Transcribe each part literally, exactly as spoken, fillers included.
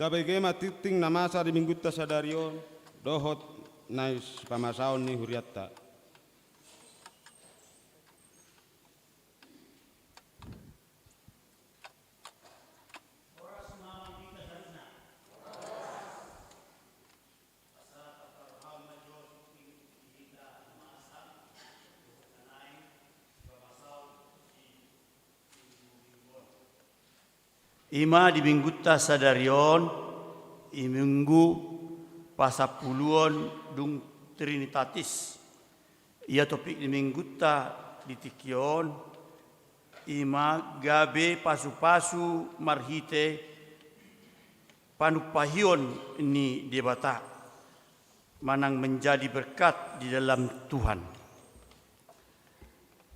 Gabe i ma tingting na masa di minggunta sadari on, dohot na sipamasaon ni hurianta. I ma di minggunta sadari on, i minggu pasampuluon dung Trinitatis. Ia topik ni minggunta di tingki on, i ma gabe pasupasu marhite panumpahion ni Debata, manang menjadi berkat di dalam Tuhan.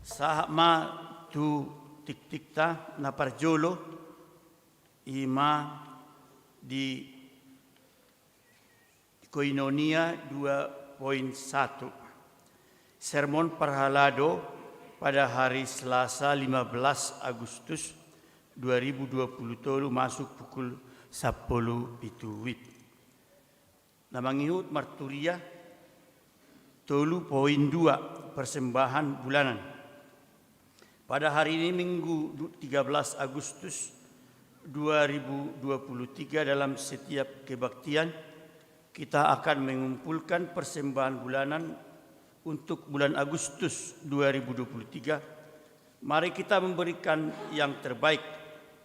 Sahat ma tu tingtingta na parjolo, i ma di Koinonia dua poin satu. Sermon parhalado pada hari Selasa lima belas Agustus dua ribu dua puluh tolu masuk pukul sampulu pitu WIB. Na mangihut marturia tolu poin dua, persembahan bulanan. Pada hari ini, Minggu du-, tiga belas Agustus dua ribu dua puluh tiga, dalam setiap kebaktian, kita akan mengumpulkan persembahan bulanan untuk bulan Agustus dua ribu dua puluh tiga. Mari kita memberikan yang terbaik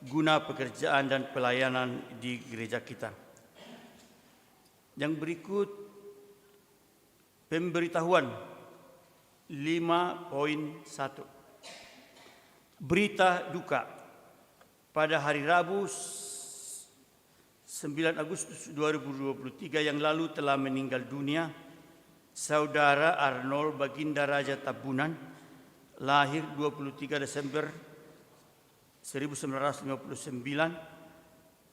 guna pekerjaan dan pelayanan di gereja kita. Yang berikut, pemberitahuan lima poin satu. Berita duka. Pada hari Rabu, s-, sembilan Agustus dua ribu dua puluh tiga yang lalu, telah meninggal dunia Saudara Arnold Baginda Raja Tambunan, lahir dua puluh tiga Desember seribu sembilan ratus lima puluh sembilan,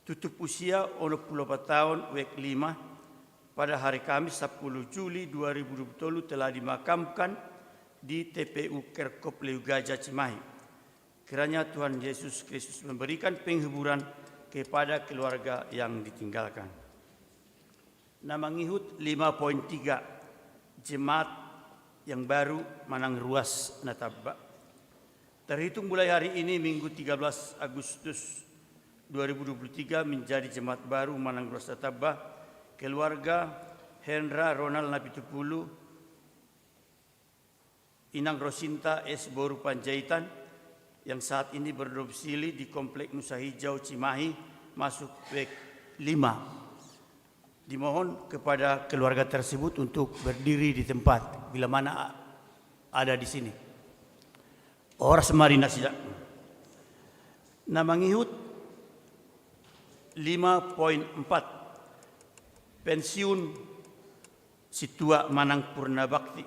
tutup usia onom puluh opat taon, WEG lima, pada hari Kamis, sampulu Juli dua ribu dua puluh tolu, telah dimakamkan di TPU Kerkop Lewi Gajah, Cimahi. Kiranya Tuhan Yesus Kristus memberikan penghiburan kepada keluarga yang ditinggalkan. Na mangihut lima poin tiga, jemaat yang baru manang ruas na tamba. Terhitung mulai hari ini, Minggu tiga belas Agustus dua ribu dua puluh tiga, menjadi jemaat baru manang ruas na tamba keluarga Hendra Ronald Napitupulu, Inang Rosinta S boru Panjaitan, yang saat ini berdomisili di Komplek Nusa Hijau Cimahi, masuk WEG lima. Dimohon kepada keluarga tersebut untuk berdiri di tempat bila mana a-, ada di sini. Horas ma di nasida. Na mangihut lima poin empat, pensiun sintua manang purna bakti.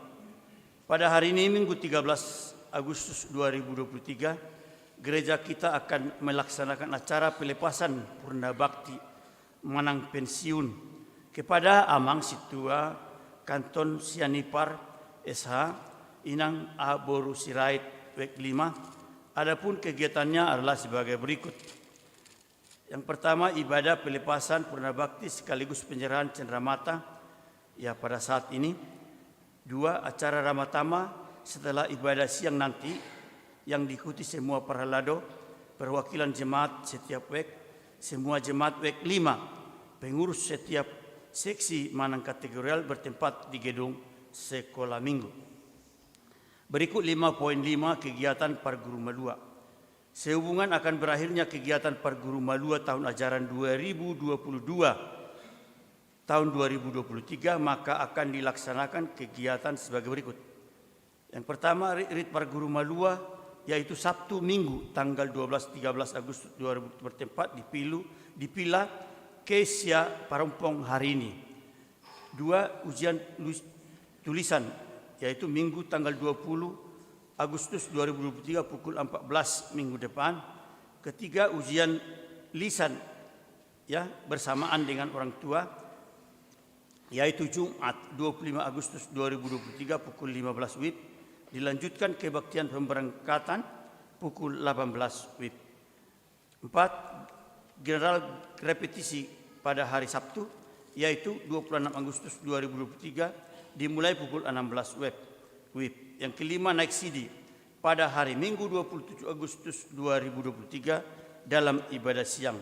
Pada hari ini, Minggu tiga belas Agustus dua ribu dua puluh tiga, gereja kita akan melaksanakan acara pelepasan purna bakti manang pensiun kepada Amang Sintua Kanton Sianipar, S H, Inang A boru Sirait, WEG lima. Adapun kegiatannya adalah sebagai berikut. Yang pertama, ibadah pelepasan purna bakti sekaligus penyerahan cenderamata, ya, pada saat ini. Dua, acara ramatama setelah ibadah siang nanti yang diikuti semua parhalado, perwakilan jemaat setiap WEG, semua jemaat WEG lima, pengurus setiap seksi manang kategorial bertempat di gedung sekolah minggu. Berikut lima poin lima, kegiatan pargurumalua. Sehubungan akan berakhirnya kegiatan pargurumalua tahun ajaran dua ribu dua puluh dua tahun dua ribu dua puluh tiga, maka akan dilaksanakan kegiatan sebagai berikut. Yang pertama, ri-, rit pargurumalua, yaitu Sabtu Minggu tanggal dua belas tiga belas Agustus dua ribu bertempat di Pilu, di Pila Kesia Parompong hari ini. Dua, ujian lus-, tulisan, yaitu Minggu tanggal dua puluh Agustus dua ribu dua puluh tiga pukul empat belas minggu depan. Ketiga, ujian lisan, ya, bersamaan dengan orang tua, yaitu Jumat dua puluh lima Agustus dua ribu dua puluh tiga pukul lima belas WIB, dilanjutkan kebaktian pemberangkatan pukul delapan belas WIB. Empat, general repetisi pada hari Sabtu, yaitu dua puluh enam Agustus dua ribu dua puluh tiga, dimulai pukul enam belas wib. Wib. Yang kelima, naik sidi pada hari Minggu, dua puluh tujuh Agustus dua ribu dua puluh tiga, dalam ibadah siang,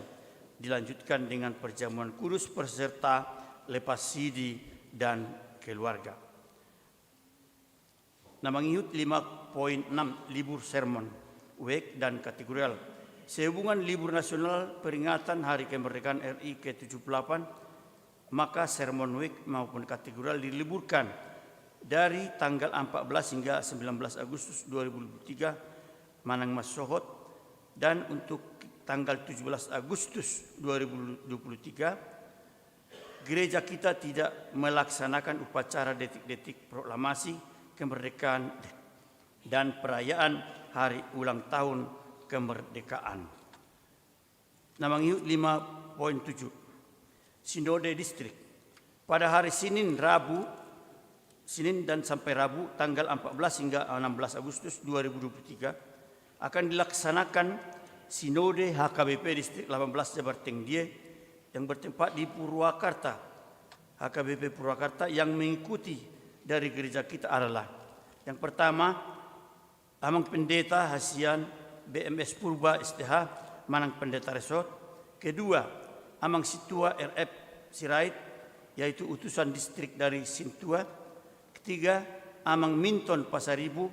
dilanjutkan dengan perjamuan kudus beserta lepas sidi dan keluarga. Na mangihut lima poin enam, libur sermon, wijk dan kategorial. Sehubungan libur nasional peringatan Hari Kemerdekaan R I ke tujuh puluh delapan, maka sermon wijk maupun kategorial diliburkan dari tanggal empat belas hingga sembilan belas Agustus dua ribu dua puluh tiga manang masohot, dan untuk tanggal tujuh belas Agustus dua ribu dua puluh tiga, gereja kita tidak melaksanakan upacara detik-detik proklamasi kemerdekaan dan perayaan hari ulang tahun kemerdekaan. Na mangihut lima poin tujuh. Sinode distrik. Pada hari Senin, Rabu, Senin dan sampai Rabu, tanggal empat belas hingga enam belas Agustus dua ribu dua puluh tiga, akan dilaksanakan Sinode H K B P Distrik delapan belas Jabar Tengdie yang bertempat di Purwakarta. H K B P Purwakarta yang mengikuti dari gereja kita adalah, yang pertama, Amang Pendeta hasian B M S Purba S T H manang Pendeta Resort. Kedua, Amang Sintua R F Sirait, yaitu utusan distrik dari Sintua. Ketiga, Amang Minton Pasaribu,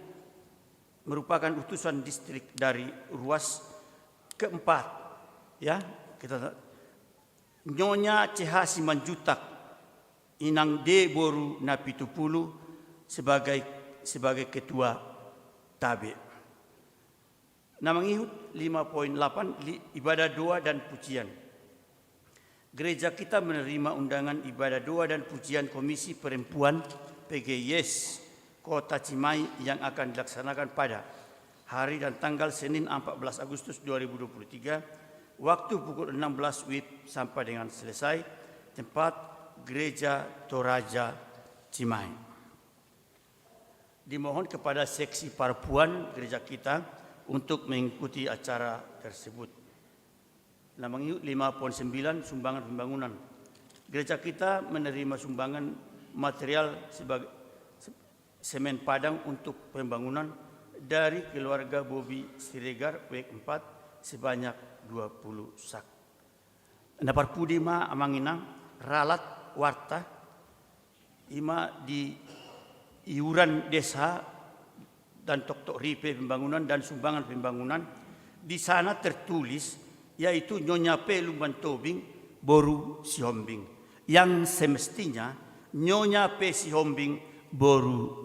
merupakan utusan distrik dari Ruas. Keempat, ya, kita, Nyonya C H Simanjuntak, Inang D boru Napitupulu, sebagai, sebagai ketua tabe. Na mangihut lima poin delapan, li-, ibadah doa dan pujian. Gereja kita menerima undangan ibadah doa dan pujian Komisi Perempuan P G I S Kota Cimahi yang akan dilaksanakan pada hari dan tanggal Senin empat belas Agustus dua ribu dua puluh tiga, waktu pukul enam belas wib sampai dengan selesai, tempat Gereja Toraja Cimahi. Dimohon kepada seksi parpuan gereja kita untuk mengikuti acara tersebut. Na mangihut lima poin sembilan, sumbangan pembangunan. Gereja kita menerima sumbangan material sebagai se-, semen padang untuk pembangunan dari keluarga Bobi Siregar, wijk empat, sebanyak dua puluh sak. Na parpudi ma, Amang Inang, ralat warta, ima di iuran desa dan toktok ripe pembangunan dan sumbangan pembangunan, di sana tertulis, yaitu Nyonya P Lumban Tobing boru Sihombing. Yang semestinya Nyonya P Sihombing boru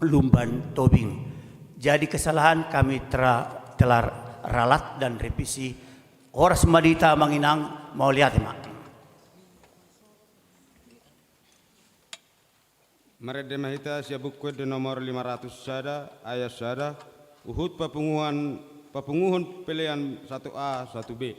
Lumban Tobing. Jadi kesalahan, kami tera-, telah ralat dan revisi. Horas ma di hita, Amang Inang, mauliate ma. Marende ma hita sian Buku Ende nomor lima ratus sada, ayat sada, huhut papunguan, papunguhon pelean satu A, satu B.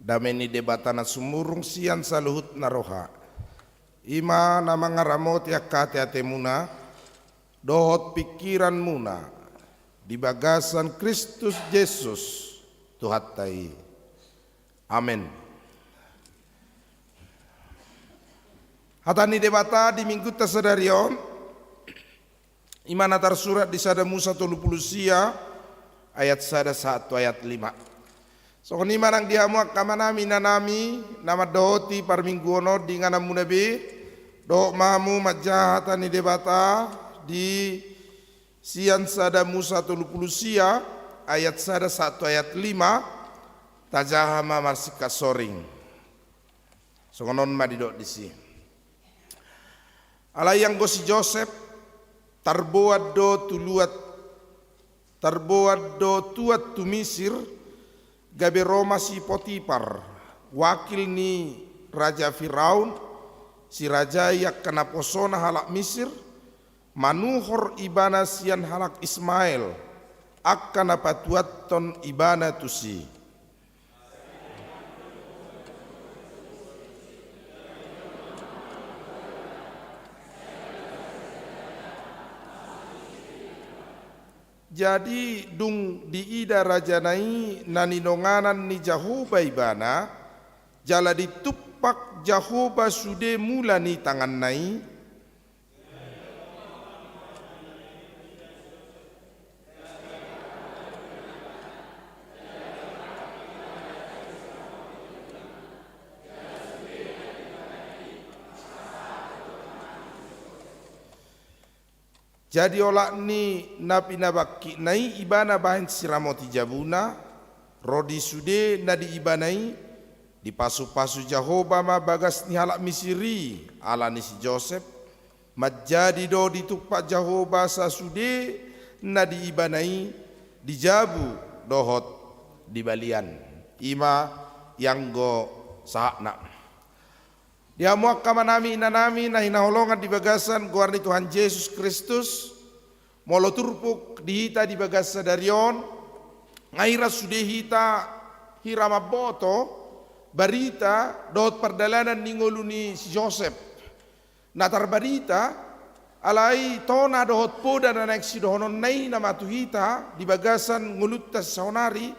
Dame ni Debata na sumurung sian saluhutna roha, i ma na mangaramoti angka ateatemuna dohot pingkiranmuna di bagasan Kristus Jesus, Tuhanta i. Amen. Hata ni Debata di Minggunta sadari on, i ma na tarsurat di Sada Musa tolu pulu sia ayat sada sahat tu ayat lima. Songon i ma nang di hamu angka amanami, inanami, na mandohoti parmingguon on di ingananmuna be, dohot ma hamu manjaha hata ni Debata di sian Sada Musa tolu pulu sia ayat sada sahat tu ayat lima, tajaha ma marsingkat soring. Songon on ma didok disi. Alai anggo si Josep, tarboan do tu luat, tarboan do tuat tu Misir, gabe ro ma si Potipar, wakil ni raja Firaun, sirajai angka naposona halak Misir, manuhor ibana sian halak Ismael, angka na patuathon ibana tusi. Jadi dung diida rajana i na nidonganan ni Jahowa ibana, jala ditumpak Jahowa sude mula ni tanganna i, Jadi olat ni na pinabangkitna i ibana bahen siramoti jabuna, ro di sude na di ibana i, dipasupasu Jahowa ma bagas ni halak Misir i ala ni si Josep, manjadi do ditumpak Jahowa sasude na di ibana i di jabu dohot di balian. I ma ianggo sahatna. Di hamu angka amanami inanami na hinaholongan di bagasan goar ni Tuhan Jesus Kristus, molo turpuk di hita di bagas sadari on, nga hira sude hita hira mamboto barita dohot pardalanan ni ngolu ni si Josep. Na tarbarita, alai tona dohot poda na naeng sidohononna i nama tu hita di bagasan ngolunta saonari,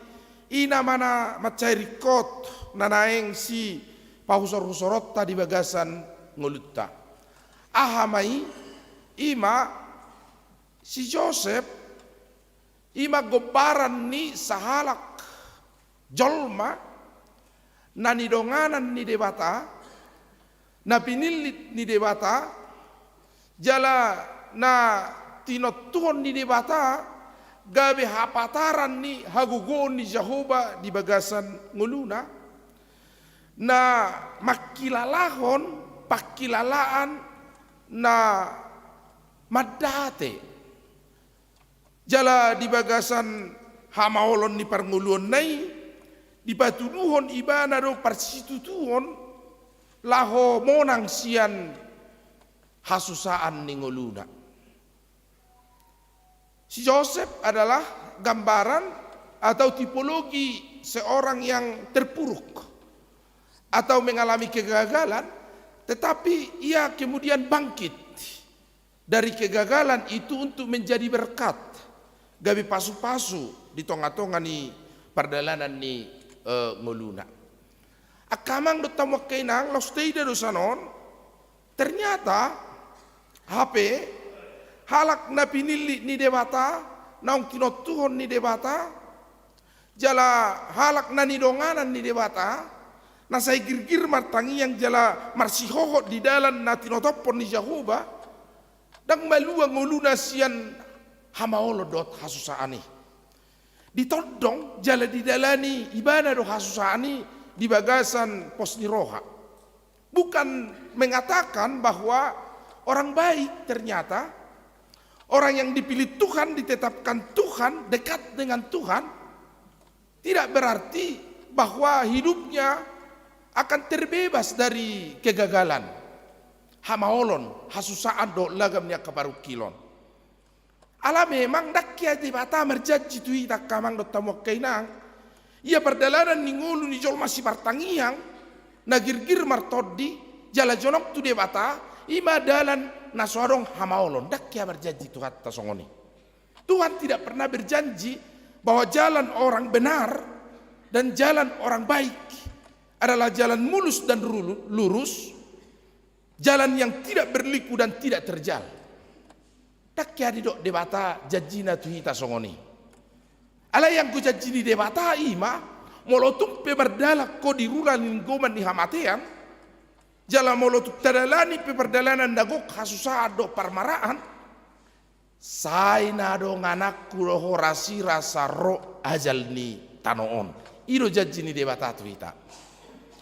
i nama na mansai ringkot na naeng sipahusor-husoronta di bagasan ngolunta. Aha ma i? I ma si Josep, i ma gombaran ni sahalak jolma na nidonganan ni Debata, na pinillit ni Debata, jala na tinontuhon ni Debata gabe hapataran ni hagogoon ni Jahowa di bagasan ngoluna, na mangkilalahon pangkilalaan na mandate. Jala di bagasan hamaolon ni parngoluonna i, dipatuduhon ibana do parsitutuon laho monang sian hasusaan ni ngoluna. Si Josep adalah gambaran atau tipologi seorang yang terpuruk atau mengalami kegagalan, tetapi ia kemudian bangkit dari kegagalan itu untuk menjadi berkat, gabe pasupasu di tongatonga ni pardalanan ni, eh, ngoluna. Angka amang dohot hamu angka inang, laos taida do sanon, ternyata hape halak na pinillit ni Debata, naung tinontuhon ni Debata, jala halak na nidonganan ni Debata, na sai girgir martangiang jala marsihohot di dalan na tinotophon ni Jahowa, ndang malua ngoluna sian hamaolon dohot hasusaan i. Ditondong jala didalani ibana do hasusaan i di bagasan pos ni roha. Bukan mengatakan bahwa orang baik ternyata, orang yang dipilih Tuhan, ditetapkan Tuhan, dekat dengan Tuhan, tidak berarti bahwa hidupnya akan terbebas dari kegagalan, hamaolon, hasusaan dohot lagam ni angka parungkilon. Ala memang ndang hea Debata marjanji tu hita angka amang dohot hamu angka inang, Ia pardalanan ni ngolu ni jolma sipartangiang, na girgir martondi, jala jonok tu Debata, i ma dalan na so adong hamaolon. Ndang hea marjanji Tuhanta songon i. Tuhan tidak pernah berjanji bahwa jalan orang benar dan jalan orang baik adalah jalan mulus dan rulu-, lurus, jalan yang tidak berliku dan tidak terjal. Ndang hea didok Debata janjina tu hita songon i. Alai anggo janji ni Debata i ma, molo tung pe mardalan ho di rura ni linggoman ni hamatean, jala molo tung tadalani pe pardalanan na gok hasusaan dohot parmaraan, sai na dongananku do ho rasirasa ro ajal ni tano on. I do janji ni Debata tu hita.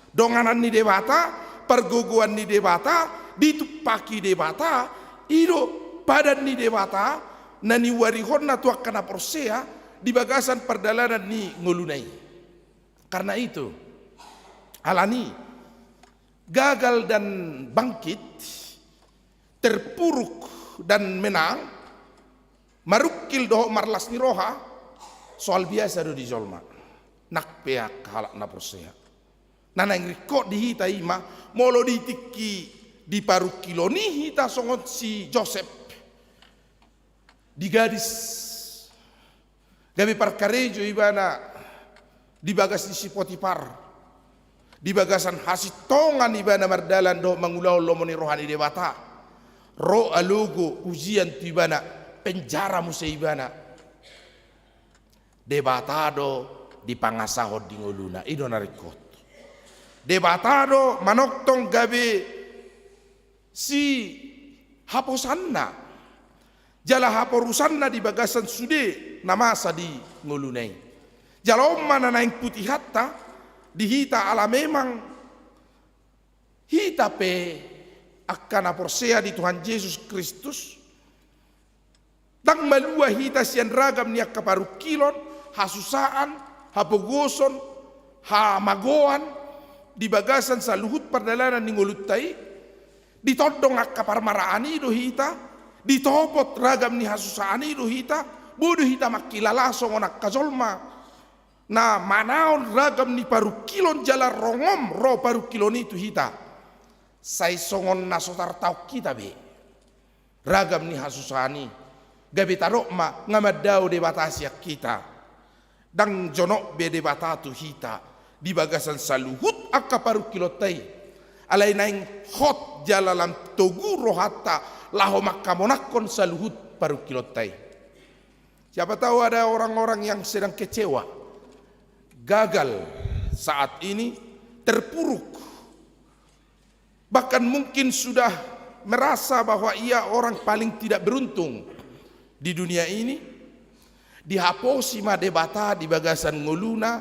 Donganan ni Debata, pargogoan ni Debata, ditumpaki Debata, i do padan ni Debata, na niuarihonna tu angka na porsea, di bagasan pardalanan ni ngoluna i. Karena itu, alani, gagal dan bangkit, terpuruk dan menang, marungkil dohot marlas ni roha, soal biasa do di jolma. Nang pe angka halak na porsea. Na naeng ringkot di hita i ma, molo di tingki di parungkilon i hita songon si Josep. Di gadis. Gabe parkarejo ibana di bagas ni si Potipar. Di bagasan hasintongan ibana mardalan dohot mangulahon lomo ni roha ni Debata. Ro alogo ujian tu ibana, penjara muse ibana. Debata do dipangasahon di ngoluna, i do na ringkot. Debata do manongtong gabe sihaposanna, jala haporusanna di bagasan sude na masa di ngoluna i. Jala on ma na naeng putihonta di hita ala memang hita pe angka na porsea di Tuhan Jesus Kristus, ndang malua hita sian ragam ni angka parungkilon, hasusaan, hapogoson, hamagoan, di bagasan saluhut pardalanan ni ngolunta i, ditondong angka parmaraan i do hita, ditopot ragam ni hasusaan i do hita, boi do hita mangkilala songon angka jolma na manaon ragam ni parungkilon jala rongom ro parungkilon i tu hita. Sai songon na so tartaon hita be ragam ni hasusaan i, gabe tadok ma nga mandao Debata sian hita. Ndang jonok be Debata tu hita di bagasan saluhut angka parungkilonta i. Alai naeng hot jala lam togu rohanta laho mangkamonangkon saluhut parungkilonta i. Siapa tahu ada orang-orang yang sedang kecewa, gagal saat ini, terpuruk. Bahkan mungkin sudah merasa bahwa ia orang paling tidak beruntung di dunia ini. Dihaposi ma Debata di bagasan ngoluna,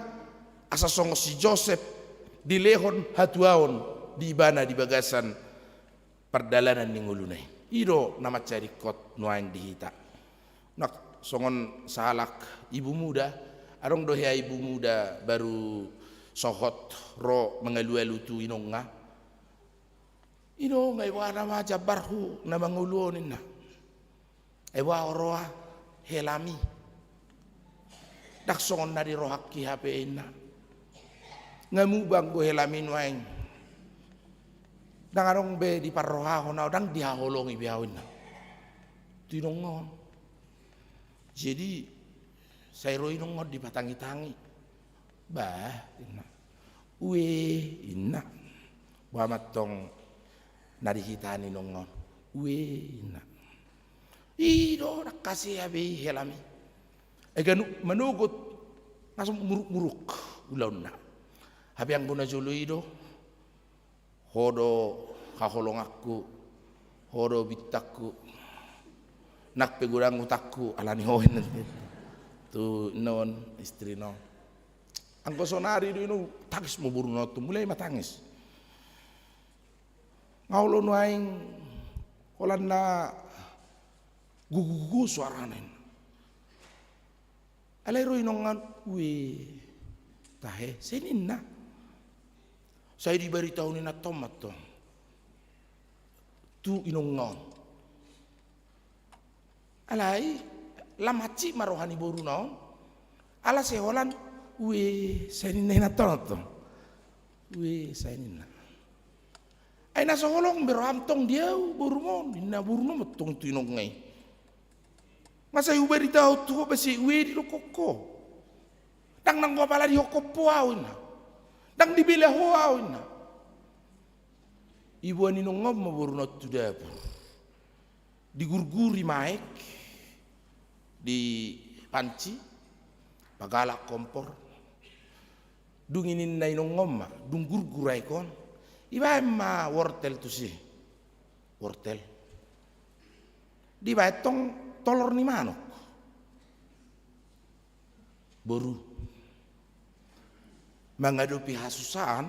asa songon si Josep dilehon hatuaon di ibana di bagasan pardalanan ni ngoluna i. I do na mansai ringkot nuaeng di hita. Nah, songon sahalak ibu muda, adong do hea ibu muda baru sohot ro mangalualu tu inongna. Inong, ai boha nama jambarhu na mangolu on, ninna. Ai boha roha helami. Ndang songon na di rohangki hape, ninna. Nga muba anggo helami nuaeng. Ndang adong be diparrohahon ahu, ndang dihaholongi be ahu, ninna. Tu inongna on. Jadi sai ro inongna on dipatangitangi. Bah, ninna. Ue, ninna. Boha ma antong na dihita ni inongna on. Ue, ninna. I do, ndang hasea be i helami. Ai ganup manogot, langsung muruk-muruk ulaonna. Hape anggo na jolo i do, ho do haholonganku, ho do bintangku, nang pe godang utangku, alani ho, ninna. Tu inna on, istrina on. Anggo saonari do, inna, tangis ma boruna on, mulai ma tangis. Nga olo nuaeng holan na gogo-gogo suarana, ninna. Alai ro inongna on, ue, tahe, sai ninna. Sai dibaritahon inanta on ma antong tu inongna on. Alai lam hansit ma roha ni boruna on. Ala sai holan Ue, sai ninna inanta on tong. Ue, sai ninna. Ai na so holong be roham tong di ahu, borumon, ninna boruna ma tong tu inongna i. Nga sai hubaritahon tu ho, base ue didokkon ho. Ndang nanggo apala dihophop ho ahu, ninna. Ndang dibela ho ahu, ninna. Diboan inongna on ma boruna on tu dapur. Digurguri ma aek di panci, pagalak kompor. Dung i ninna inongna on ma, dung gurgur aek on, dibaen ma wortel tusi. Wortel. Dibaen tong tolor ni manok. Boru, mangadopi hasusaan,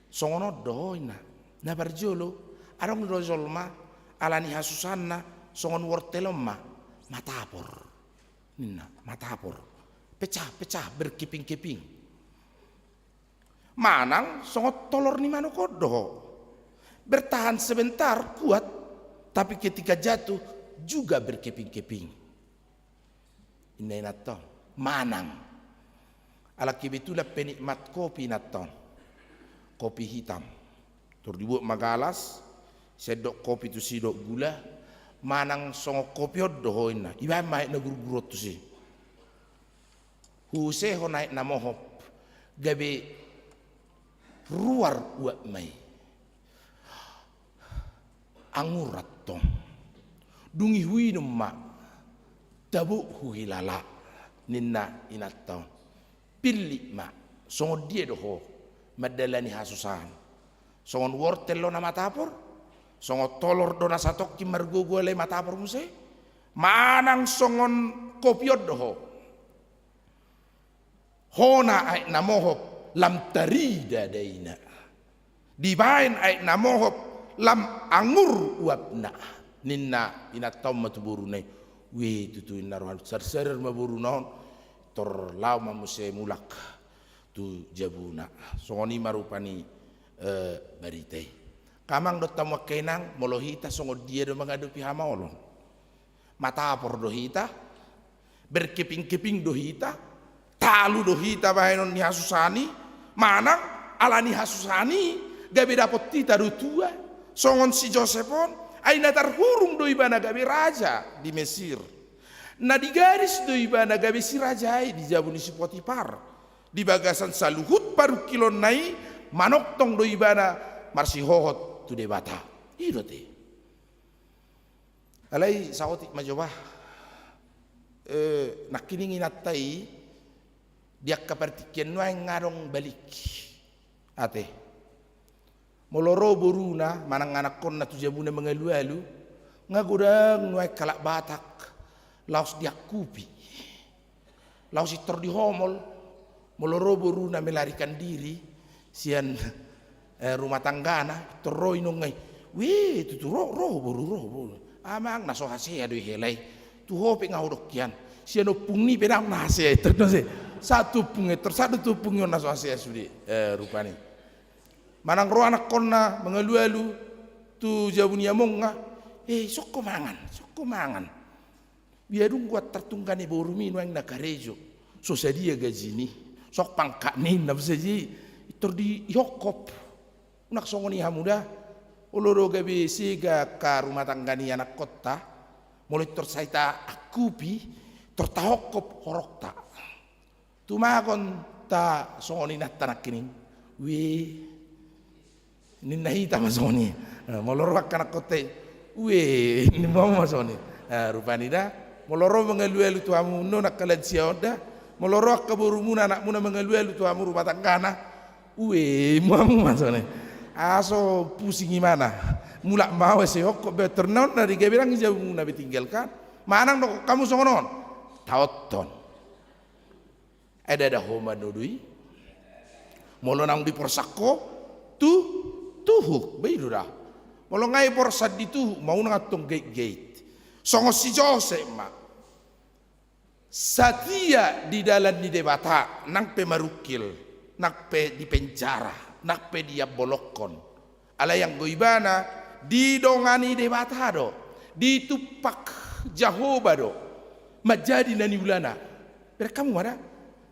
songon on do ho, ninna. Na parjolo, adong do jolma, ala ni hasusaanna, songon wortel on ma, matapor. Ninna, matapor. Pecah, pecah, berkeping-keping. Manang songon tolor ni manok on do ho. Bertahan sebentar, kuat, tapi ketika jatuh juga berkeping-keping. Ninna inanta on. Manang. Ala kebetulan penikmat kopi inanta on. Kopi hitam. Tor dibuat ma galas, sendok kopi tusi dohot gula, manang songon kopi on do ho, ninna. Dibaen ma aek na gurgur on tusi. Huusehon aek na mohop, gabe ruar uap ma i. Angur antong. Dung i huinum ma, tabo huhilala, ninna inanta on. Pillit ma, songon dia do ho mandalani hasusaan. Songon wortel do na matapor, songon tolor do na satongkin margogo alai matapor muse, manang songon kopi on do ho. Hona aek na mohop lam tarida daina. Dibaen aek na mohop lam angur uapna, ninna inanta on ma tu boruna i. Ue, tutu, ninna rohana, sarsar ma boruna on, tor laho ma muse mulak tu jabuna. Songon i ma rupani, eh, barita i. Angka amang dohot hamu angka inang, molo hita songon dia do mangadopi hamaolon? Matapor do hita, berkeping-keping do hita, talu do hita bahenon ni hasusaan i, manang ala ni hasusaan i gabe dapot hita do tua, songon si Josep on, ai na tarhurung do ibana gabe raja di Mesir. Na digadis do ibana gabe si raja i di jabu ni si Potipar. Di bagasan saluhut parungkilonna i, manongtong do ibana marsihohot tu Debata. I do ate. Alai saotik ma jo bah. Eh, nangkining inanta i, di angka partingkian nuaeng nga adong balik. Ate. Molo ro boruna, manang anakkonna tu jabuna mangalualu, nga godang nuaeng halak Batak laos diangkupi. Laos pintor dihomol, molo ro boruna melarikan diri sian, eh, rumah tanggana, pintor ro inongna i. Weh, tutu ro, ro boru, ro boru. Amang, na so hasea do i hela i. Tu ho pe nga hudok hian. Sian ompungni pe ndang na hasea, pintor do se. Sahat tu ompungna, pintor sahat do tu ompungna on na so hasea sude, eh, rupani. Manang ro anakkonna mangalualu tu jabu ni amongna, eh, son ho mangan, son ho mangan. Bia dung huantar tungga ni borumi nuaeng na karejo. So sadia gajini, so pangkat ni inna, so sadia i, pintor di, dihophop. Unang songon i hamu da. Olo do gabe sega angka rumah tangga ni anakkonta, molo pintor sai taangkupi, pintor tahophop horongta. Tumagon ta songon i inanta nangkining. Weh. Ninna hita ma songon i. Eh, molo ro angka anakkonta i. Weh, ninna hamu ma songon i. Eh, rupani da. Molo ro mangalualu tu hamu annon angka lansia on da. Molo ro angka borumuna, anakmuna mangalualu tu hamu rumah tanggana. Weh, ninna hamu ma songon i. Aso pusing imana. Mulak ma au asa dihophop be, pintor na on na di gabe ndang di jabumuna be tinggalkan. Manang dohonon hamu songon on. Taothon. Ai ndada ho ma na do i. Molo naung diporsan ho tu, tuhuk, ba i do da. Molo nga diporsan di tuhuk, ma unang antong gait-gait. Songon si Josep ma. Satia di dalan ni Debata, nang pe marungkil, nang pe di penjara, nang pe diambolongkon. Alai anggo ibana didongani Debata do, ditumpak Jahowa do manjadi na niulana. Bereng hamu ma da.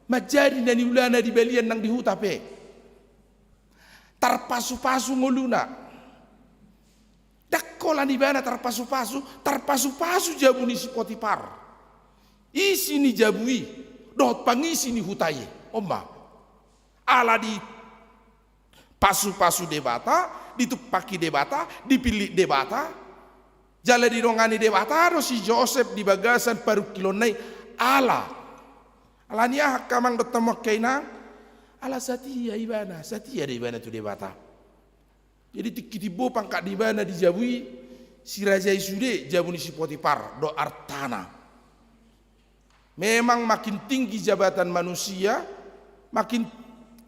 Manjadi na niulana di balian nang di huta pe. Tarpasupasu ngoluna. Ndang holan ibana tarpasupasu, tarpasupasu jabu ni si Potipar. Isi ni jabu i, dohot pangisi ni huta i. On ma. Ala dipasupasu Debata, ditumpaki Debata, dipillit Debata. Jala didongani Debata do si Josep di bagasan parungkilonna i ala. Ala ni aha angka amang dohot hamu angka inang? Ala satia ibana, satia do ibana tu Debata. Jadi tingki timbo pangkat ni ibana di jabu i, si raja i sude jabu ni si Potipar, dohot artana. Memang makin tinggi jabatan manusia, makin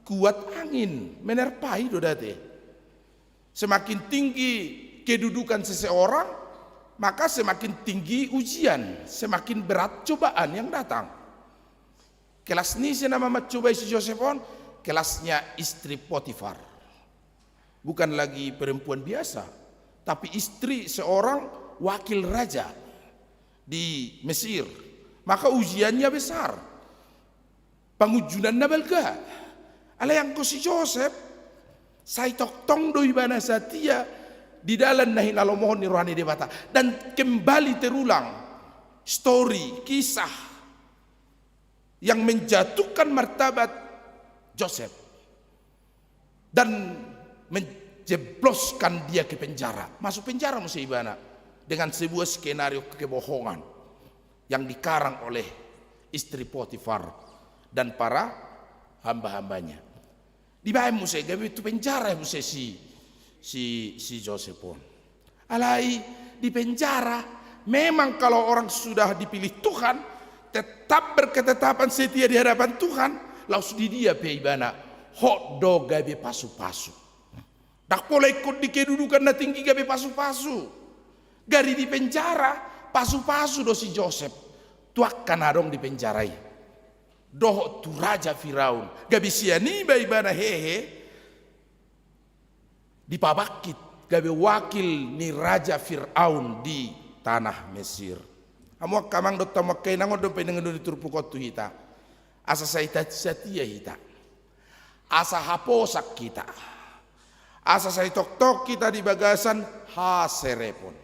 kuat angin, menerpa i do da ate. Semakin tinggi kedudukan seseorang, maka semakin tinggi ujian, semakin berat cobaan yang datang. Kelas ni ise nama mancobai si Josep on? Kelasnya istri Potipar. Bukan lagi perempuan biasa, tapi istri seorang wakil raja di Mesir. Maka ujiannya besar. Pangunjunanna balga. Alai anggo si Josep, sai tongtong do ibana satia di dalan na hinalomohon ni roha ni Debata. Dan kembali terulang story, kisah yang menjatuhkan martabat Josep dan menjebloskan dia ke penjara. Masuk penjara muse ibana dengan sebuah skenario kebohongan yang dikarang oleh istri Potifar dan para hamba-hambanya. Dibaen muse, gabe tu penjara muse si, si, si Josep on. Alai di penjara, memang kalau orang sudah dipilih Tuhan, tetap berketetapan setia di hadapan Tuhan, laos di dia pe ibana, hot do gabe pasu-pasu. Ndang pola ingkon di kedudukan na tinggi gabe pasu-pasu. Gari di penjara, pasu-pasu do si Josep. Tu angka na adong di penjara i. Dohot tu Raja Firaun. Gabe sian iba ibana hehe. Dipabangkit gabe wakil ni Raja Firaun di tanah Mesir. Hamu angka amang dohot hamu angka inang, on do painangion ni turpuk on tu hita. Asa sai ta-, satia hita. Asa haposan hita. Asa sai tongtong hita di bagasan haserepon,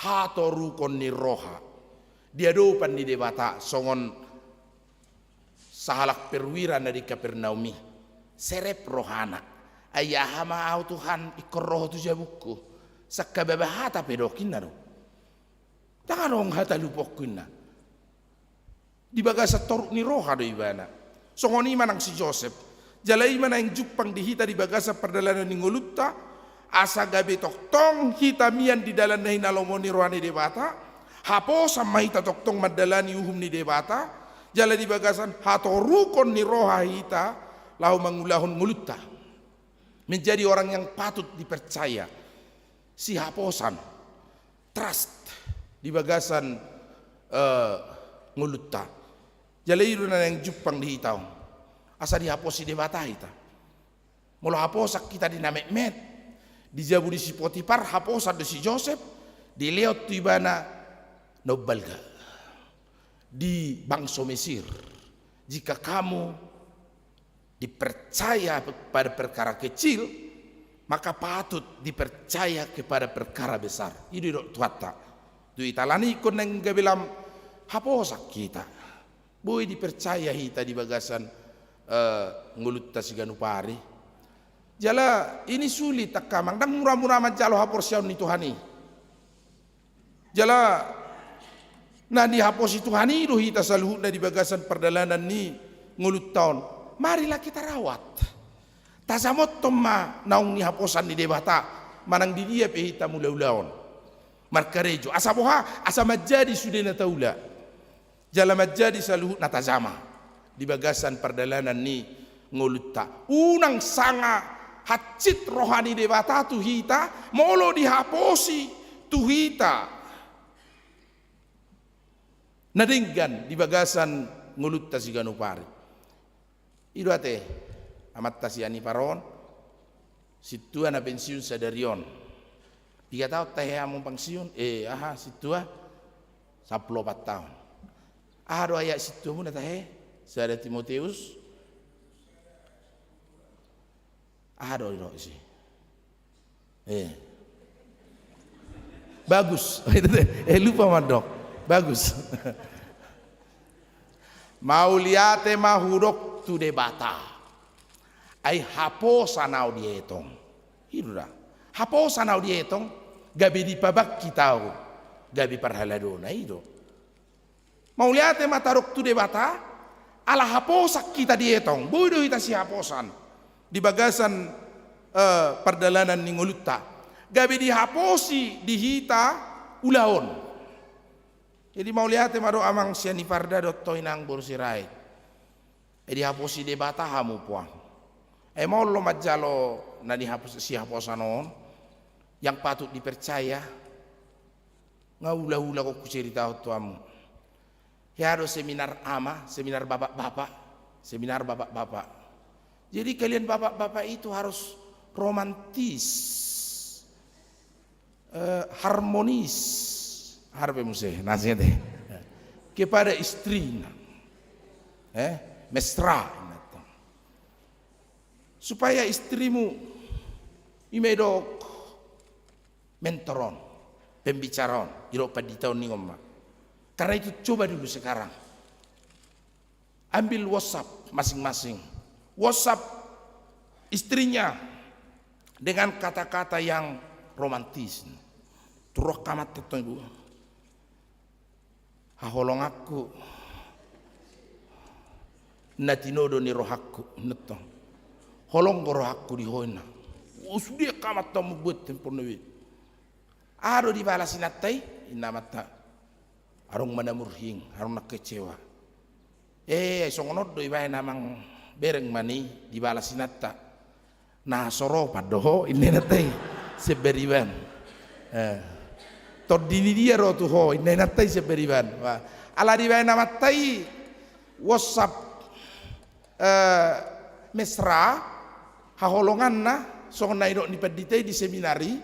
hatorukon ni roha di adopan ni Debata, songon sahalak perwira na di Kapernaum i. Serep rohana. Ai aha ma au Tuhan ingkon ro Ho tu jabungku? Sangkababa hata pe dok inna do. Ndang adong hata lupokku inna. Di bagasan toruk ni roha do ibana. Songon i ma nang si Josep. Jala i ma naeng jumpang di hita di bagasan pardalanan ni ngolunta, asa gabe tongtong hita mian di dalan na hinalomohon ni roha ni Debata, haposan ma hita tongtong mandalani uhum ni Debata, jala di bagasan hatorukon ni roha hita laho mangulahon ngolunta. Menjadi orang yang patut dipercaya. Sihaposan. Trust di bagasan, eh, ngolunta. Jala i do na naeng jumpang di hita on. Asa dihaposi Debata hita. Molo haposan hita di na metmet, di jabu ni si Potifar, haposan do si Josep, dilehon tu ibana na umbalga. Di bangso Mesir, jika kamu dipercaya pada perkara kecil, maka patut dipercaya kepada perkara besar. I do didok Tuhanta tu hita. Alani i ingkon naeng gabe lam haposan hita. Boi dipercaya hita di bagasan, eh, ngolunta siganup ari. Jala i na sulit angka amang, ndang mura-mura manjalo haporseaon ni Tuhan i. Jala na nihaposi Tuhan i do hita saluhutna di bagasan pardalanan ni ngolunta on. Marilah kita rawat. Tajamothon ma naung nihaposan ni Debata manang di dia pe hita mangula-ula on. Markarejo. Asa boha? Asa manjadi sude na taula. Jala manjadi saluhutna tajama di bagasan pardalanan ni ngolunta. Unang sanga hansit roha ni Debata tu hita, molo dihaposi tu hita na denggan di bagasan ngolunta siganup ari. I do ate, amanta si Anipar on, sintua na pensiun sadari on. Piga taon tahe hamu pensiun? Eh, aha, sintua? Sampulu opat taon. Aha do ayat sintuamuna tahe? Sada Timoteus. Aha do didok isi? Eh. Bagus. Eh, lupa mandok. Bagus. Mauliate ma hudok tu Debata. Ai haposan au dietong. I do da. Haposan au dietong, gabe dipabangkit au gabe parhaladona, i do. Mauliate ma tadok tu Debata, ala haposan hita dietong, boi do hita sihaposan di bagasan, eh, pardalanan ni ngolunta. Gabe dihaposi di hita ulaon. Jadi mauliate ma do amang Sianipar da dohot ho inang boru Sirait. Ai dihaposi Debata hamu puang. Ai maol do manjalo na nihapos-, sihaposan on, yang patut dipercaya. Nga ula-ula ho huseritahon tu hamu. Hea do seminar ama, seminar bapak-bapak, seminar bapak-bapak. Jadi kalian bapak-bapak itu harus romantis, eh, harmonis. Aha pe muse, nasida te. Kepada istrinya. Eh, mesra. Supaya istrimu ima didok mentor on, pembicara on, didok pandita on, ningon ma. Karena itu coba dulu sekarang. Ambil WhatsApp masing-masing. WhatsApp istrinya dengan kata-kata yang romantis. Turok kamat tetong ibu. Haholonganku, na tinodo ni rohangku, ninna tong. Holong do rohangku di ho, ninna. Oh, sude kamat tong mambuat handphone na be. Aha do dibalas inanta i, ninna amanta. Adong ma na murhing, adong na kecewa. Eh, songon on do ibaen amang bereng ma, ninna i, dibalas inanta. Na hasoropan do ho, ninna inanta i, sian bariban. Eh. Tondi ni dia ro tu ho, ninna inanta i sian bariban. Wah. Ala dibaen amanta i WhatsApp, eh, mesra, haholonganna, songon na nidok ni pandita i di seminar i,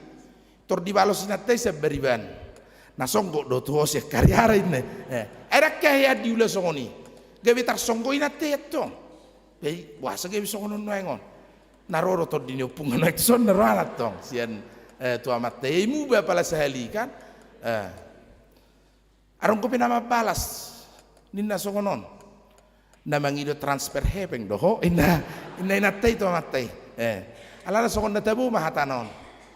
tor dibalos inanta i sian bariban. Na songgop do tu ho sian hariara, ninna. Eh. Ai ndang hea diula songon i. Gabe tarsonggot inanta i antong. Jadi boasa gabe songon on nuaeng on. Na ro do tondi ni ompungna nuaeng tu son na rohana antong sian, eh, tu amanta i, muba pala sahali kan. Eh. Adong dope na mambalas, ninna songon on. Na mangido transfer hepeng do ho, ninna, ninna inanta i tu amanta i. Eh. Alana songon na tabo ma hatana on.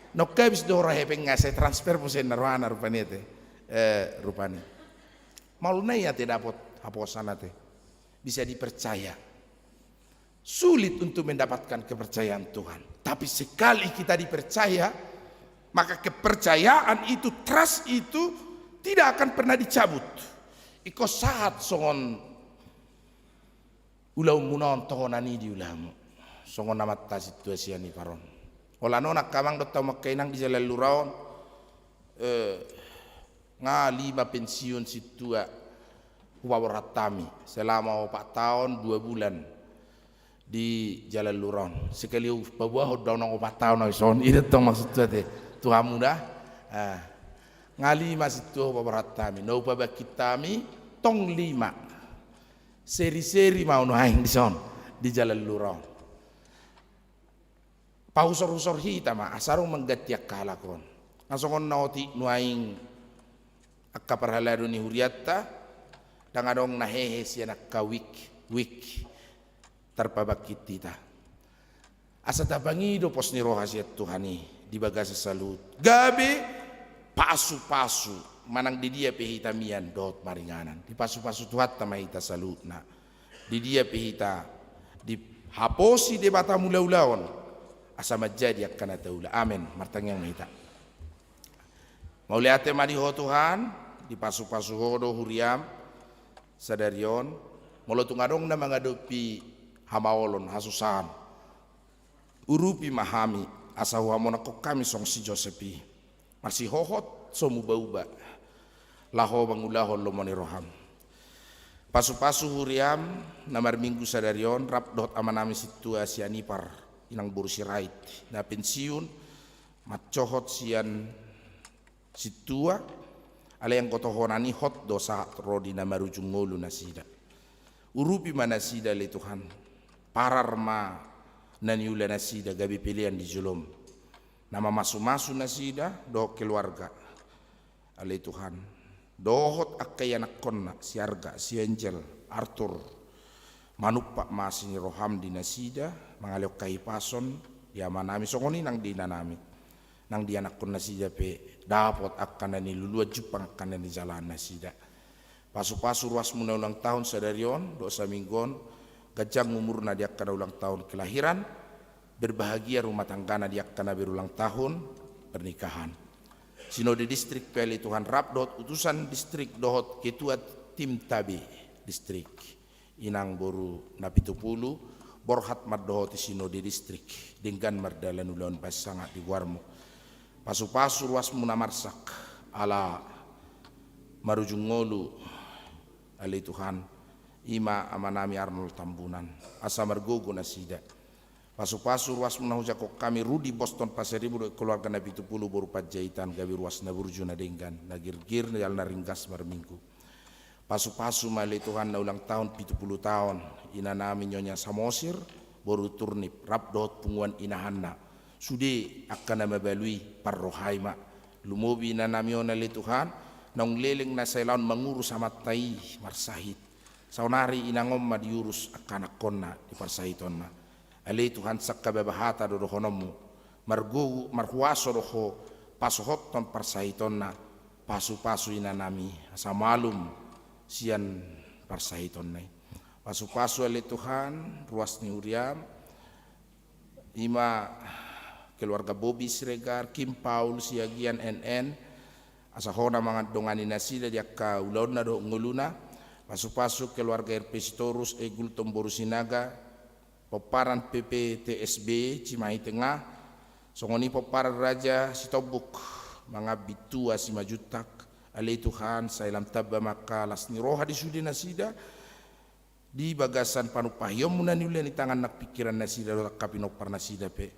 Nunga habis do hepengna sai transfer muse, ninna rohana rupani ate. Eh, rupani. Maol na i ate dapot haposan ate. Bisa dipercaya. Sulit untuk mendapatkan kepercayaan Tuhan. Tapi sekali kita dipercaya, maka kepercayaan itu, trust itu tidak akan pernah dicabut. Ingkon sahat songon ulaonmuna on, tohonan i di ulamu. Songon amanta sintua Sianipar on. Holan on angka amang dohot hamu angka inang di jalan lura on. Eh, nga lima pensiun sintua hupaborhat hami selama opat taon dua bulan di jalan lura on. Sekali hupaboahon do au nang opat taon au dison, i do tong maksudhu ate tu hamu da. Ah, nga lima sintua hupaborhat hami, na hupabangkit hami tong lima. Seri-seri ma au nuaeng dison di jalan lura on. Pahusor-husor hita ma asa adong mangganti angka halak on. Nga songon na otik nuaeng angka parhalado ni hurianta, ndang adong na hehe sian angka wik-wik tarpabangkit hita. Asa tapangido pos ni roha sian Tuhan i di bagasan saluhut, gabe pasu-pasu manang di dia pe hita mian dohot maringanan, dipasu-pasu Tuhanta ma hita saluhutna. Di dia pe hita dihaposi Debata mangula ulaon, asa manjadi angka na taula. Amen. Martangiang ma hita. Mauliate ma di Ho Tuhan, dipasu-pasu Ho do huriaM sadari on. Molo tung adong na mangadopi hamaolon, hasusaan, urupi ma hami, asa huhamonanghon hami songon si Josep i, marsihohot so muba-uba laho mangulahon lomo ni rohaM. Pasu-pasu huriaM na marminggu sadari on rap dohot amanami sintua Sianipar, inang boru Sirait na pensiun, mansohot sian sintua, alai anggo tohonan i hot do sahat ro di na marujung ngolu nasida. Urupi ma nasida ale Tuhan. Parar ma na niula nasida gabe pelean di jolom. Na mamasumasu nasida dohot keluarga ale Tuhan. Dohot angka ianakkonna, si Arga, si Angel, Arthur. Manumpak ma asi ni roham di nasida, mangalehon hahipason di amanami, songon i nang di inanami. Nang di anakkon nasida pe dapot angka na niluluan, jumpang angka na nijalaan nasida. Pasupasu ruasmu na ulang tahun sadari on dohot saminggu on, ganjang umurna di angka na ulang tahun kelahiran, berbahagia rumah tanggana di angka na berulang tahun pernikahan. Sinode distrik pe ale Tuhan, rap dohot utusan distrik dohot ketua tim T A B distrik. Inang boru Napitupulu, borhat mandohoti sinode distrik, denggan mardalan ulaon, bahen sangap di goarmu. Pasupasu ruasmu na marsak, ala marujung ngolu ale Tuhan, i ma amanami Arnold Tambunan, asa margogo nasida. Pasupasu ruasmu na hujangkon hami, Rudi Boston Pasaribu dohot keluarga Napitupulu boru Panjaitan, gabe ruas na burju na denggan, na girgir jala na ringgas marminggu. Pasupasu ma ale Tuhan na ulang tahun pitu pulu taon inanami Nyonya Samosir boru Turnip, rap dohot punguan inahanna. Sude angka na mabalui, parrohai ma. Lumobi inanami on ale Tuhan, naung leleng na sailaon mangurus amanta i marsahit. Saonari inang on ma diurus angka anakkonna di parsahitonna. Ale Tuhan, sangkababa hata do dohononmu. Margogo, marhuaso do Ho pasohothon parsahitonna. Pasupasu inanami asa malum sian parsahitonna i. Pasupasu ale Tuhan ruas ni huriam, i ma keluarga Bobi Siregar, Kim Paul Siagian, N N, asa Ho na mandongani nasida di angka ulaonna dohot ngoluna. Pasupasu keluarga R P Sitorus, Egultom boru Sinaga, pomparan P P T S B Cimahi Tengah, songon i pomparan Raja Sitombuk, Mangambing Tua Simanjuntak. Ale Tuhan, sai lam tamba ma angka las ni roha di sude nasida, di bagasan panumpahionmu na niula ni tangan nang pingkiran nasida dohot angka pinompar nasida pe.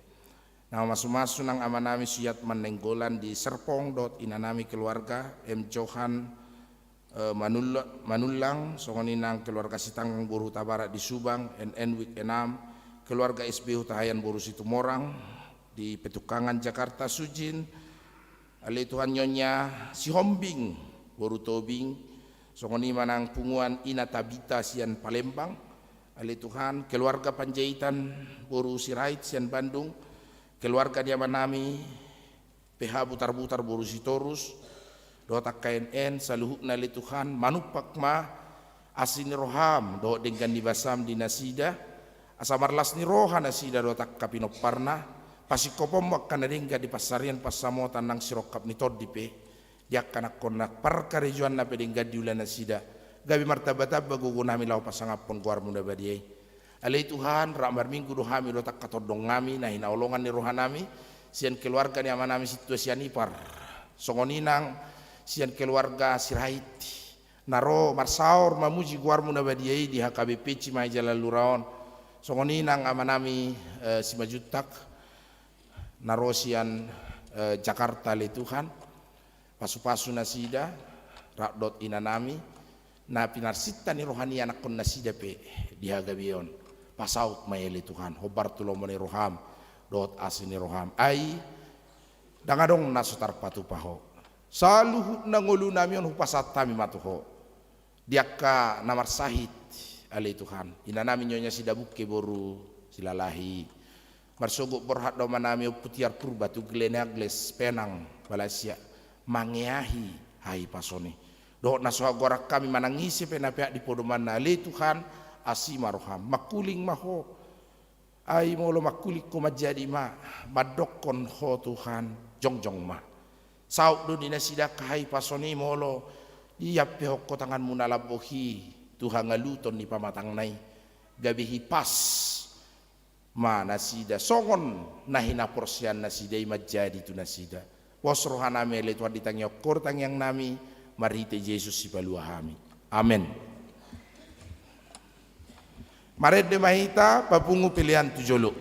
Na mamasumasu nang amanami Siatman Nainggolan di Serpong dohot inanami keluarga M Johan, eh, Manulla-, Manullang, songon i nang keluarga Sitanggang boru Hutabarat di Subang, N N Wik Enam, keluarga S B Hutahaean boru Situmorang di Petukangan Jakarta, Sujin, ale Tuhan, Nyonya Sihombing boru Tobing, songon i ma nang punguan Ina Tabita sian Palembang, ale Tuhan, keluarga Panjaitan boru Sirait sian Bandung, keluarga ni amanami P H Butarbutar boru Sitorus, dohot angka N N saluhutna ale Tuhan, manumpak ma asi ni roham dohot denggan ni basam di nasida, asa marlas ni roha nasida dohot angka pinomparna, pasingkoponmu angka na denggan di pansarian pansamotan nang sirongkap ni tondi pe, di angka anakkonna, parkarejoanna pe denggan diula nasida, gabe martambatamba gogonami laho pasangaphon goarmu na badia i. Ale Tuhan, rap marminggu do hami dohot angka tondongnami na hinaholongan ni rohanami, sian keluarga ni amanami Sintua Sianipar, songon i nang sian keluarga Sirait, na ro marsaor mamuji goarmu na badia i di H K B P Cimahi Jalan Lura on, songon i nang amanami, eh, Simanjuntak, na ro sian, eh, Jakarta ale Tuhan. Pasupasu nasida, rap dohot inanami, na pinarsinta ni roha ni anakkon nasida pe di hagabeon. Pasaut ma i ale Tuhan, hombar tu lomo ni roham dohot asi ni roham. Ai ndang adong na so tarpatupa Ho. Saluhutna ngolunami on hupasahat hami ma tu Ho. Di angka na marsahit ale Tuhan, inanami Nyonya Sidabungke boru Silalahi, marsogot borhat do amanami Ompu Tiar Purba tu Glen Agles, Penang, Malaysia, mangeahi hahipason i. Dohot na so hagoaran hami manang ise pe na peak di podomanna ale Tuhan, asi ma roham, mangkuling ma Ho. Ai molo mangkuling Ho manjadi ma, mandokkon Ho Tuhan, jongjong ma. Saut do di nasida angka hahipason i molo diampehon Ho tanganmu na lambok i tu hangaluton ni pamatangna i, gabe hipas ma nasida songon na hinaporseaan nasida i manjadi tu nasida. Pos rohanami ale Tuhan, ditangihon Ho do tangiangnami, marhite Jesus Sipalua hami. Amen. Marende ma hita, papungu pelean tu jolo.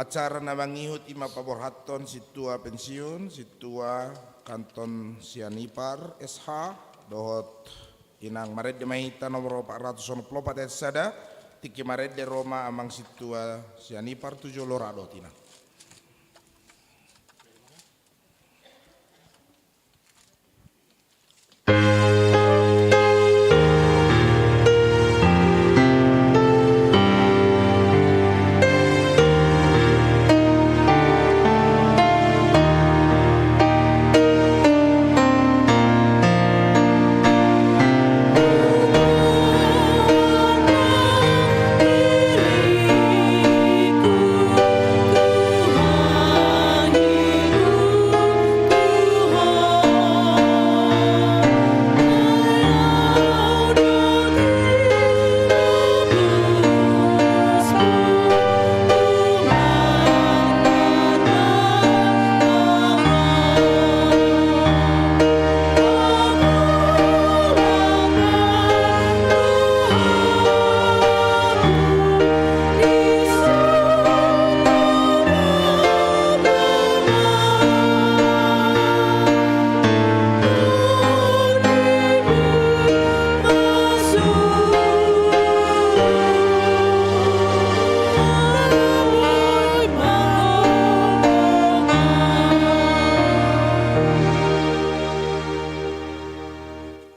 Acara na mangihut i ma paborhathon sintua pensiun, sintua Kanton Sianipar S H, dohot inang marende ma hita nomor opat ratus onom pulu opat ayat sada, tingki marende ro ma amang sintua Sianipar tu jolo, ra dohot inang.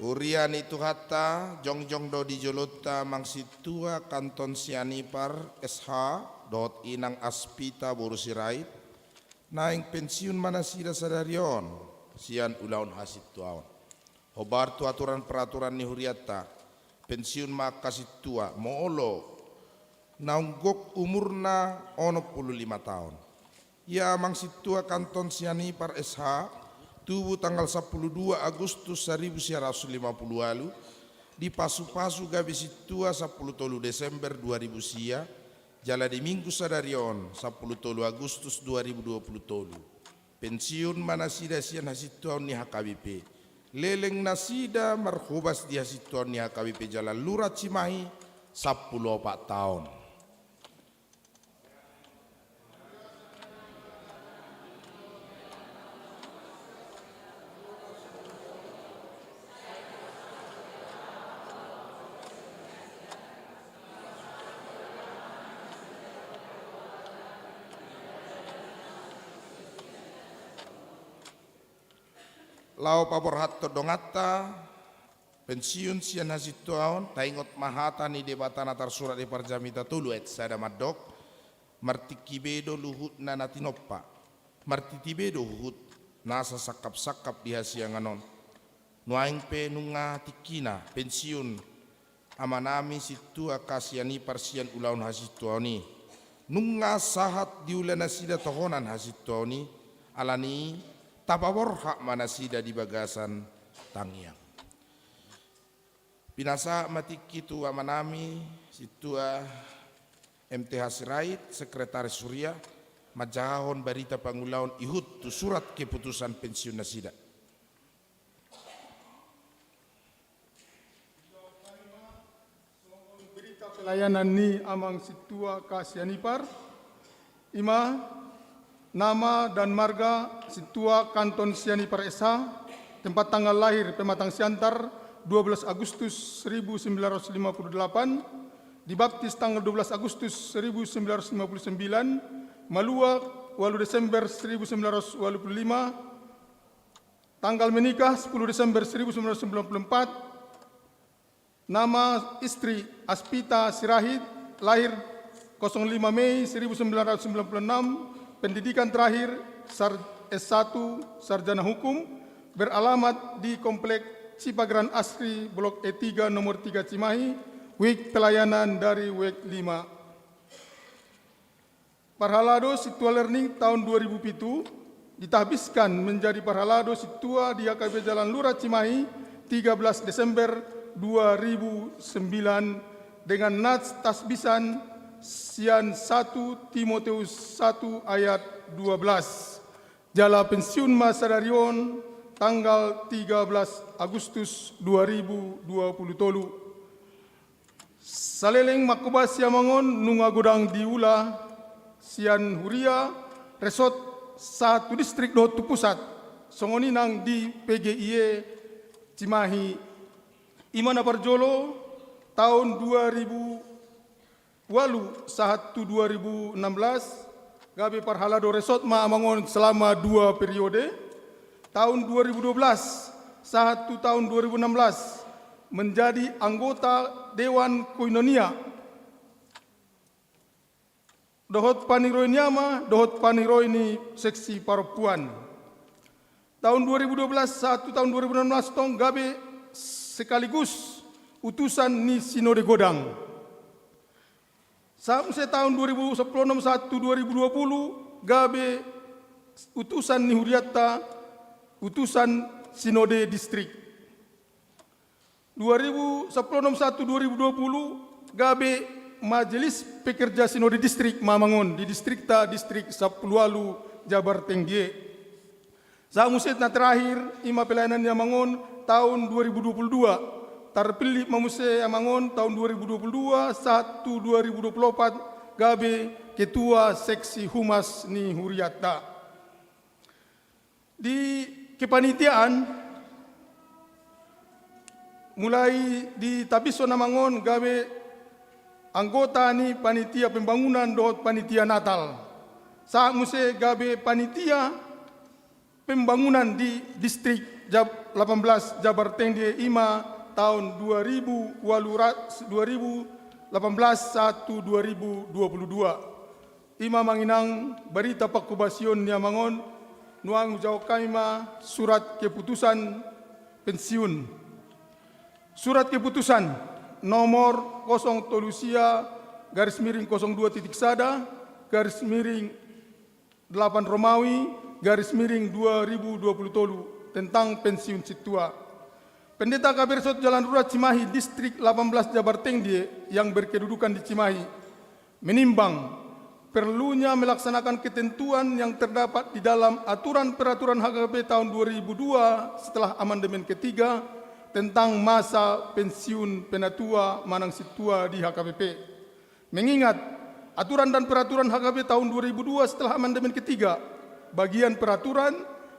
Huria ni Tuhanta, jongjong do di jolonta amang sintua Kanton Sianipar S H dohot inang Aspita boru Sirait, naeng pensiun ma nasida sadari on sian ulaon hasintuaon. Hombar tu aturan peraturan ni hurianta, pensiun ma angka sintua molo naung gok umurna onom pulu lima taon. Ia amang sintua Kanton Sianipar S H, tubu tanggal sampulu dua Agustus saribu sia ratus lima pulu ualu, dipasupasu gabe sintua sampulu tolu Desember dua ribu sia, jala di Minggu sadari on, sampulu tolu Agustus dua ribu dua pulu tolu, pensiun ma nasida sian hasintuaon ni H K B P. Leleng nasida marhobas di hasintuaon ni H K B P Jalan Lura Cimahi sampulu opat taon. Laho paborhathon donganta pensiun sian hasintuaon, taingot ma hata ni Debata na tarsurat di Parjamita tolu ayat sada mandok, martingki be do luhutna na tinompa, martiti be do huhut nasa sangkapsangkap di hasiangan on. Nuaeng pe nunga tingkina pensiun amanami sintua K. Sianipar sian ulaon hasintuaon i. Nunga sahat diula nasida tohonan hasintuaon i, alani i tapaborhat ma nasida di bagasan tangiang. Pinasahat ma tingki tu amanami sintua M T H Sirait, sekretaris huria, manjahahon barita pangulaon ihut tu surat keputusan pensiun nasida. Songon berita pelayanan ni amang sintua K. Sianipar, i ma nama dan marga sintua Kanton Sianipar S H, tempat tanggal lahir Pematang Siantar, dua belas Agustus seribu sembilan ratus lima puluh delapan, dibaptis tanggal dua belas Agustus seribu sembilan ratus lima puluh sembilan, malua ualu Desember seribu sembilan ratus ualu puluh lima, tanggal menikah sepuluh Desember seribu sembilan ratus sembilan puluh empat, nama istri Aspita Sirait, lahir kosong lima Mei seribu sembilan ratus sembilan puluh enam, pendidikan terakhir sar-, S satu, sarjana hukum, beralamat di Komplek Cipageran Asri, Blok E tiga, nomor tiga Cimahi, wijk pelayanan dari wijk lima. Parhalado Sintua Learning tahun dua ribu pitu ditahbiskan menjadi Parhalado Sintua di H K B P Jalan Lura Cimahi, tiga belas Desember dua ribu sembilan, dengan nats tahbisan sian satu Timoteus satu ayat dua belas. Jala pensiun ma sadari on tanggal tiga belas Agustus dua ribu dua puluh tolu. Saleleng mangkobasi amang on nunga godang diula, sian huria, resort sahat tu distrik dohot tu pusat. Songon i nang di P G I E Cimahi. I ma na parjolo, taon dua ribu ualu sahat tu dua ribu enam belas, gabe parhalado resort ma amang on selama dua periode. Taon dua ribu dua belas sahat tu taon dua ribu enam belas, menjadi anggota Dewan Koinonia dohot paniroi ni ama, dohot paniroi ni seksi parompuan. Taon dua ribu dua belas sahat tu taon dua ribu enam belas tong gabe sekaligus utusan ni Sinode Godang. Sahat muse taon dua ribu sepuluh enom sahat tu dua ribu dua puluh gabe utusan ni hurianta, utusan Sinode Distrik. Dua ribu sepuluh enom sahat tu dua ribu dua puluh gabe Majelis Pekerja Sinode Distrik ma amang on di distrikta, distrik sampulu ualu Jabar Tengge. Sahat muse na terakhir, i ma pelayanan ni amang on taon dua ribu dua puluh dua. Tarpillit ma muse amang on taon dua ribu dua puluh dua sahat tu dua ribu dua puluh opat gabe ketua seksi humas ni hurianta. Di kepanitiaan, mulai di tabison amang on gabe anggota ni panitia pembangunan dohot panitia Natal. Sahat muse gabe panitia pembangunan di distrik Jab-, lapan belas Jabar Tengge, i ma taon dua ribu ualu ra-, dua ribu lapan belas sahat tu dua ribu dua puluh dua. I ma amang inang barita pangkobasion ni amang on, nuaeng hujahahon hami ma surat keputusan pensiun. Surat keputusan nomor kosong tolu sia garis miring kosong dua titik sada garis miring delapan Romawi garis miring dua ribu dua puluh tolu tentang pensiun sintua. Pendeta K P R Sot Jalan Lurah Cimahi Distrik lapan belas Jabar Tengge yang berkedudukan di Cimahi menimbang perlunya melaksanakan ketentuan yang terdapat di dalam aturan peraturan H K B P tahun dua ribu dua setelah amandemen ketiga tentang masa pensiun penatua manang sintua di H K B P. Mengingat aturan dan peraturan H K B P tahun dua ribu dua setelah amandemen ketiga, bagian peraturan,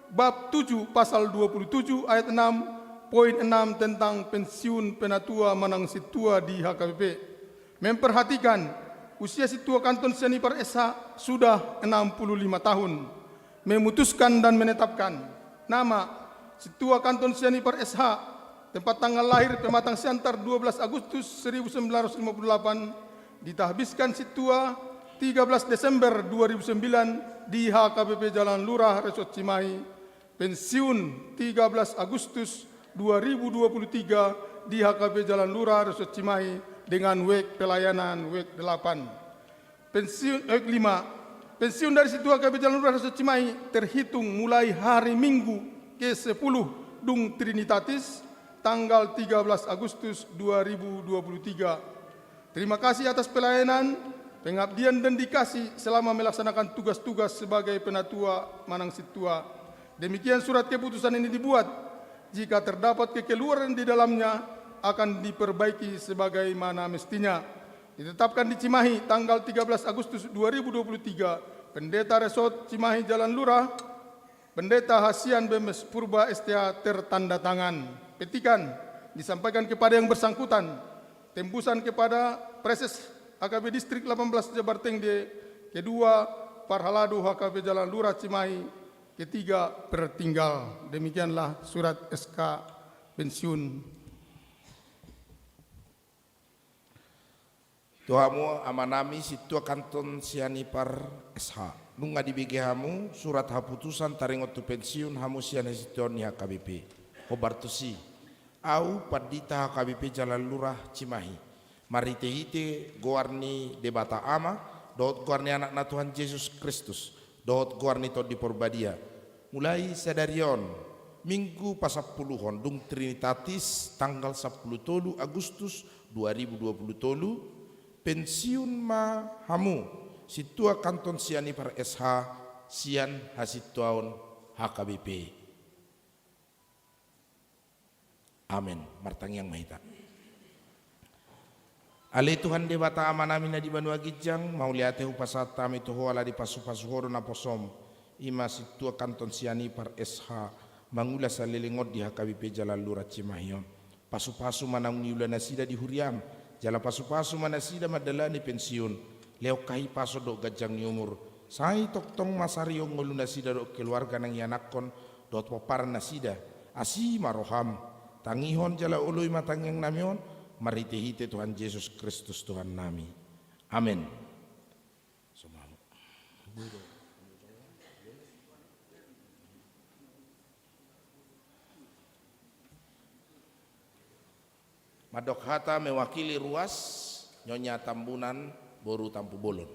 bab tujuh pasal dua puluh tujuh ayat enam poin enam tentang pensiun penatua manang sintua di H K B P. Memperhatikan usia sintua kanton Sianipar S H sudah enam puluh lima tahun. Memutuskan dan menetapkan nama sintua kanton Sianipar S H, tempat tanggal lahir Pematang Siantar dua belas Agustus seribu sembilan ratus lima puluh delapan, ditahbiskan sintua tiga belas Desember dua ribu sembilan di H K B P Jalan Lurah Resort Cimahi, pensiun tiga belas Agustus dua ribu dua puluh tiga di H K B P Jalan Lurah Resort Cimahi dengan wijk pelayanan wijk delapan. Pensiun, eh, lima. Pensiun dari sintua H K B P Jalan Lurah Resort Cimahi terhitung mulai hari Minggu ke sepuluh dung Trinitatis, tanggal tiga belas Agustus dua ribu dua puluh tiga. Terima kasih atas pelayanan, pengabdian dan dikasih selama melaksanakan tugas-tugas sebagai penatua manang sintua. Demikian surat keputusan ini dibuat. Jika terdapat kekeliruan di dalamnya, akan diperbaiki sebagaimana mestinya. Ditetapkan di Cimahi tanggal tiga belas Agustus dua ribu dua puluh tiga, Pendeta Resort Cimahi Jalan Lurah, Pendeta Hasian Bemes Purba S T A tertanda tangan. Petikan disampaikan kepada yang bersangkutan, tembusan kepada Praeses H K B P Distrik lapan belas Jabar Tengge, kedua Parhalado H K B P Jalan Lurah Cimahi, ketiga Pertinggal. Demikianlah surat S K pensiun. Tu hamu amanami sintua kanton Sianipar S H. Nunga dibege hamu surat haputusan taringot tu pensiun hamu sian hasintuaon ni H K B P. Hombar tusi. Ahu pandita H K B P Jalan Lurah Cimahi. Marhite-hite goar ni Debata Ama, dohot goar ni Anak na Tuhan Jesus Kristus, dohot goar ni Tondi Porbadia. Mulai sadari on, Minggu pasampuluhon dung Trinitatis tanggal sampulu tolu Agustus dua ribu dua puluh tolu, pensiun ma hamu sintua kanton Sianipar S H sian hasintuaon H K B P. Amen. Martangiang ma hita. Ale Tuhan Debata Amanami na di banua ginjang, mauliate hupasahat hami tu Ho ala dipasupasu Ho do naposom, i ma Sintua Kanton Sianipar S H, mangula saleleng on di H K B P Jalan Lura Cimahi on. Pasupasu ma naung niula nasida di huriaM, jala pasupasu ma nasida mandalani pensiun, lehon hahipason dohot ganjang ni umur, sai tongtong ma sarion ngolu nasida dohot keluarga na nianakhon dohot pomparan nasida, asi ma rohaM, tangihon jala oloi ma tangiang nami on, marhitehite Tuhan Jesus Kristus Tuhan nami. Amen. Mandok hata mewakili ruas Nyonya Tambunan boru Tampubolon.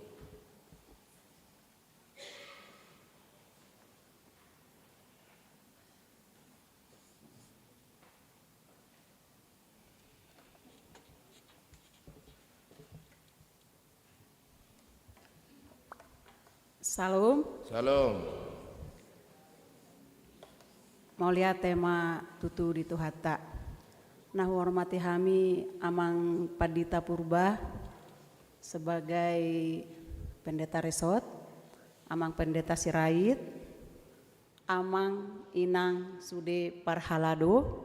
Syalom. Syalom. Mauliate ma tutu di Tuhanta. Na huhormati hami Amang Pandita Purba sebagai Pendeta Resort, Amang Pendeta Sirait, Amang Inang sude parhalado,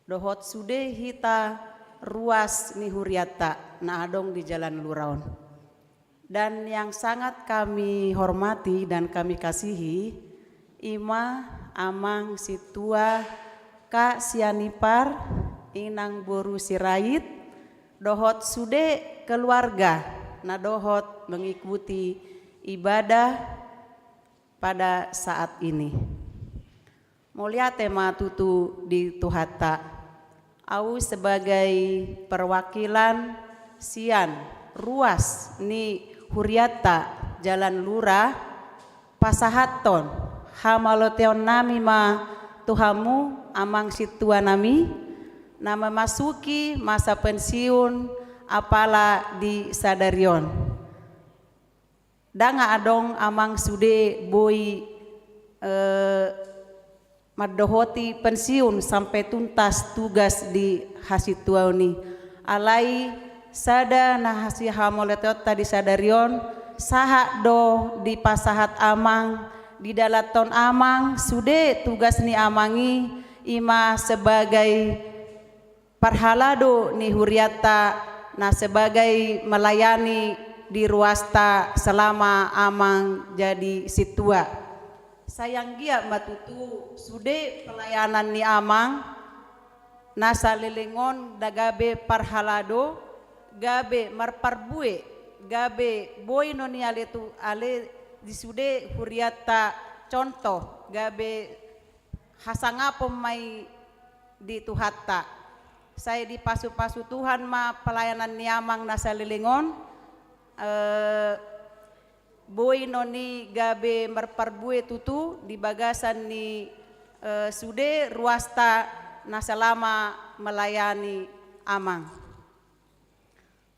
dohot sude hita ruas ni hurianta na adong di Jalan Lura on. Dan yang sangat kami hormati dan kami kasihi, i ma Amang Sintua Ka Sianipar, Inang boru Sirait, dohot sude keluarga na dohot mengikuti ibadah pada saat ini. Mauliate ma tutu di Tuhanta. Au sebagai perwakilan sian ruas ni hurianta Jalan Lura, pasahathon hamauliateon nami ma tu hamu Amang Sintua nami, na memasuki masa pensiun apala di sadari on. Ndang adong Amang sude boi, eh, mandohoti pensiun sampe tuntas tugas di hasintuaon i. Alai sada na hasi hamauliateonta di sadari on, sahat do dipasahat Amang, didalanhon Amang sude tugas ni Amang i, i ma sebagai parhalado ni hurianta na sebagai melayani di ruasta selama Amang jadi sintua. Sai anggiat ma tutu sude pelayanan ni Amang na saleleng on na gabe parhalado, gabe marparbue, gabe boi non i ale tu, ale di sude hurianta contoh, gabe hasangapon ma i di Tuhanta. Sai dipasupasu Tuhan ma pelayanan ni Amang na saleleng on, eh, boi non i gabe marparbue tutu di bagasan ni, eh, sude ruasta na selama melayani Amang.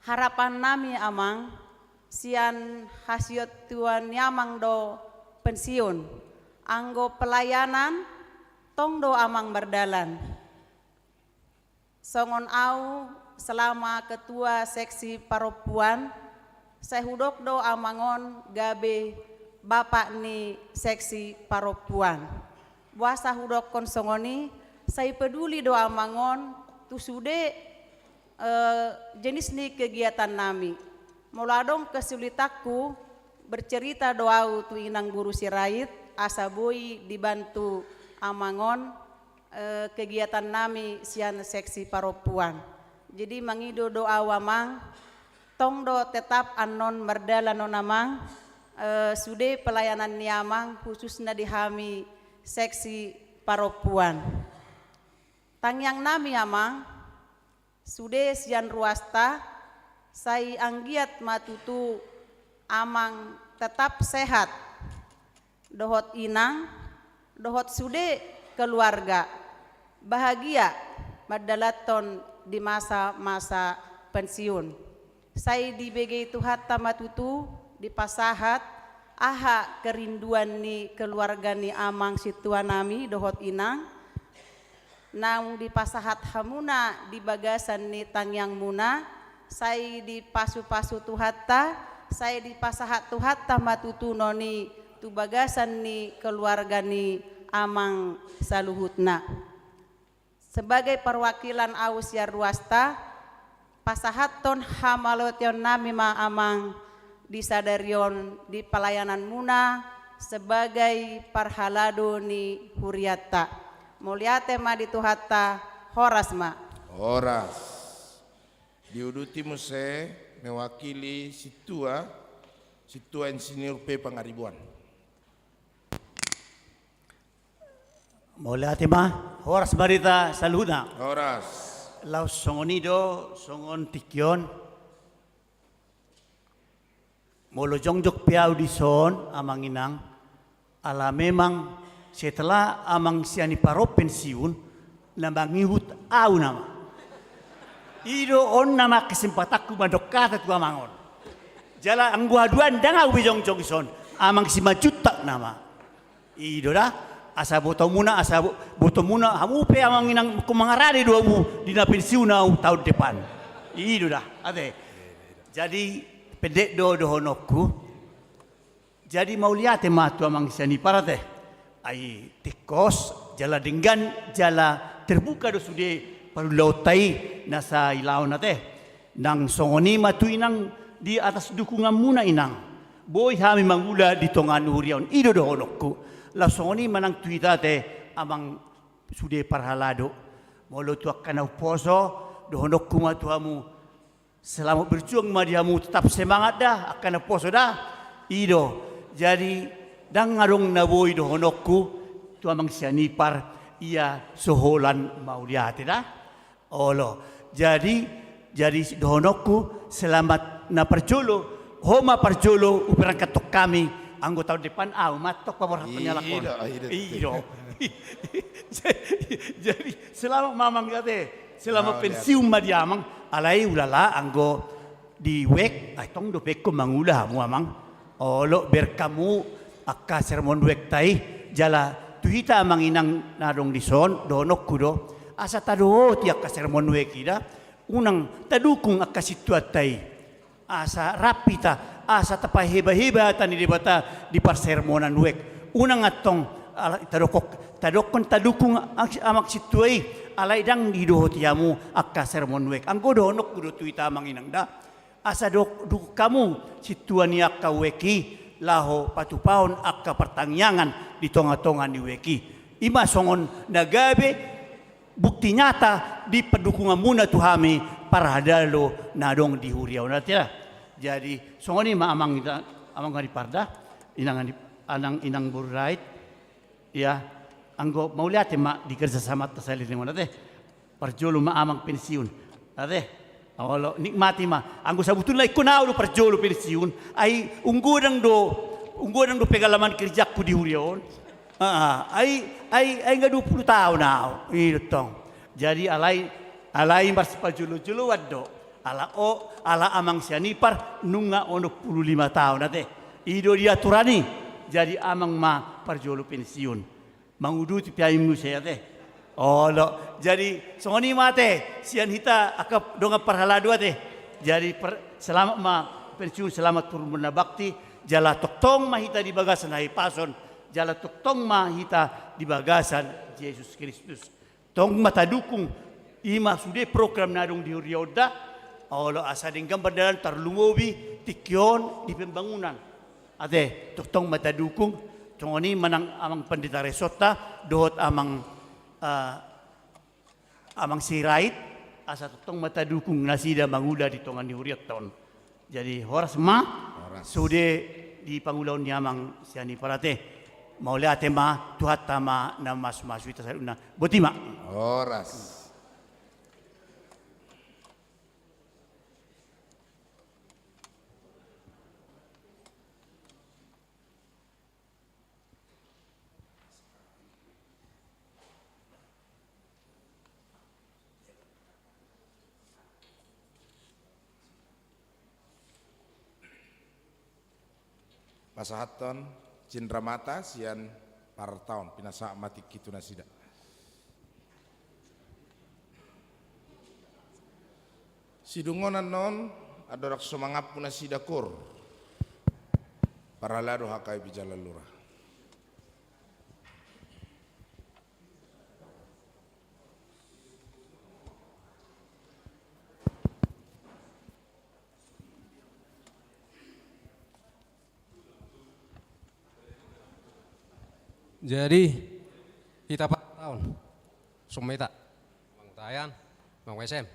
Harapan nami Amang, sian hasintuaon ni Amang do pensiun, anggo pelayanan tong do Amang mardalan. Songon au selama ketua seksi parompuan, sai hudok do Amang on gabe bapak ni seksi parompuan. Boasa hudokkon songon i, sai peduli do Amang on tu sude, eh, jenis ni kegiatan nami. Molo adong kesulitanku, bercerita do au tu Inang boru Sirait, asa boi dibantu Amang on, eh, kegiatan nami sian seksi parompuan. Jadi mangido do au Amang, tong do tetap annon mardalan on Amang, eh, sude pelayanan ni Amang khususna di hami seksi parompuan. Tangiang nami Amang, sude sian ruasta, sai anggiat ma tutu Amang tetap sehat, dohot Inang, dohot sude keluarga, bahagia mandalanhon di masa-masa pensiun. Sai dibege Tuhanta ma tutu dipasahat aha kerinduan ni keluarga ni Amang Sintua nami dohot Inang, naung dipasahat hamuna di bagasan ni tangiangmuna, Sai dipasupasu Tuhanta, sai dipasahat Tuhanta ma tutunon i tu bagasan ni keluarga ni amang saluhutna. Sebagai perwakilan ahu sian ruasta, pasahathon hamauliatennami ma amang di sadari on di pelayananmuna sebagai parhalado ni hurianta. Mauliate ma di Tuhanta, horas ma. Horas. Diuduti muse mewakili sintua, sintua Insinyur P Pangaribuan. Mauliate ma, horas ma di hita saluhutna. Horas. Laos songon i do, songon tingki on. Molo jongjong pe ahu dison, amang inang, ala memang setelah amang Sianipar on pensiun, na mangihut ahu nama. I do on nama kesempatanku mandok hata tu amang on. Jala anggo haduan ndang ahu be jongjong dison, amang Simanjuntak nama. I do da, asa botomuna, asa bo-, botomuna, hamu pe amang inang, mangarade do hamu di na pensiun ahu taon depan. I do da, ate. Jadi, pendek do dohononku. Jadi, mauliate ma tu amang Sianipar ate. Ai tingkos, jala denggan, jala terbuka do sude parulaonta i na sailaon ate. Nang songon i ma tu inang di atas dukunganmuna inang. Boi hami mangula di tonga ni huria on, i do dohononku. Laos songon i ma nang tu hita ate amang sude parhalado. Molo tu angka na umposo, dohononku ma tu hamu, selamat berjuang ma di hamu, tetap semangat da, angka na umposo da. I do. Jadi, ndang adong na boi dohononku tu amang Sianipar, ia so holan mauliate da. Olo. Jadi, jadi dohononku, selamat na parjolo, ho ma parjolo, huberangkathon hami, anggo taon depan ahu ma antong paborhathon ni halak on. I do, i do. I do. Jadi, selamat ma amang ate, selamat pensiun ma di amang, alai ulala anggo di wijk, ai tong dope ingkon mangula hamu amang. Olo, bereng hamu angka sermon wijk ta i, jala tu hita amang inang na adong dison, dohononku do, asa tadohoti angka sermon wijk i da, unang tadukung angka sintuanta i. Asa rap hita, asa tapahebaheba hata ni Debata di parsermonan wijk. Unang antong, ala, tadokkon, tadokkon tadukung ang-, amang sintua i, alai ndang didohoti hamu angka sermon wijk. Anggo dohononku do tu hita amang inang da. Asa dok-, dukung hamu sintua ni angka wijk i, laho patupahon angka partangiangan di tongatonga ni wijk i. I ma songon na gabe bukti nyata di pandukunganmuna tu hami parhalado na adong di huria on ate da. Jadi, songon i ma amang ita, amang Sianipar da, inang Andi-, anang inang boru Rait. Ia, anggo mauliate ma di kerjasamanta saleleng on ate. Parjolo ma amang pensiun. Ate. Olo, nikmati ma. Anggo sabutulna ingkon ahu do parjolo pensiun, ai ung godang do, ung godang do pengalaman kerjaku di huria on. Aa, ai, ai, ai nga dua pulu taon ahu. I do tong. Jadi alai, alai marsipajolojoloan do. Ala o, ala amang Sianipar nunga onom pulu lima taon ate. I do di aturan i. Jadi amang ma parjolo pensiun. Manguduti pe hami muse ate. Olo, jadi songon i ma ate, sian hita angka dongan parhalado ate. Jadi per-, selamat ma pensiun, selamat turpuk na bakti, jala tongtong ma hita di bagasan hahipason, jala tongtong ma hita di bagasan Jesus Kristus. Tong ma tadukung, i ma sude program na adong di huria on da, olo asa denggan mardalan tarlumobi tingki on di pembangunan. Ate, tongtong ma tadukung, songon i ma nang amang Pandita Resonta, dohot amang, eh, amang Sirait, asa tongtong ma tadukung nasida mangula di tonga ni hurianta on. Jadi, horas ma, horas. Sude di pangulaon ni amang Sianipar ate. Mauliate ma, Tuhanta ma na mamasumasu hita saluhutna. Boti ma. Horas. Pasahathon cindramata sian partaon, pinasahat ma tingki tu nasida. Sidung on annon, andorang so mangampu nasida, Kur. Parhalado H K I P Jalan Lurah. Jadi, hita pasahat taon. Summa hita. Amang Tayan, Amang W S M.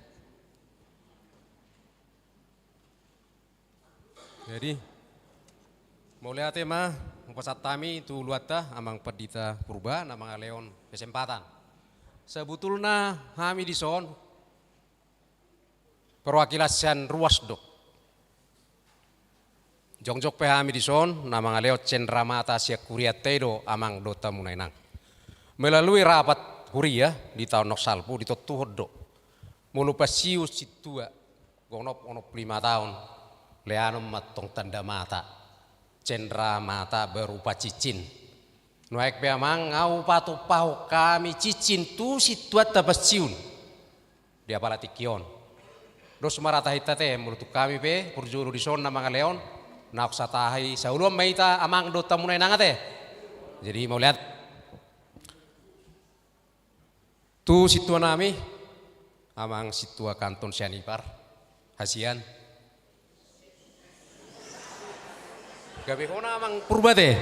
Jadi, mauliate ma hupasahat hami tu uluanta, Amang Pandita Purba, na mangalehon kesempatan. Sebetulna hami dison, perwakilan sian ruas do. Jongjong pe hami dison, na mangalehon cendramata sian hurianta i do, Amang, dohot hamuna, Inang. Melalui rapat huria di taon naung salpu, ditontuhon do. Molo pensiun sintua, gonop onom pulu lima taon, leanon ma antong tanda mata, cendramata berupa cincin. Nuaeng pe, Amang, nga hupatumpahon hami cincin tu sintuanta pensiun. Di apala tingki on. Dos ma ra tahinta ate, molo tung hami pe, parjolo dison na mangalehon, naung satahi, saoloan ma hita, Amang, dohot hamuna, Inang, ate. Jadi, mauliate. Tu sintua nami, Amang sintua kanton sianipar, hasian. Gabe hona Amang Purba ate.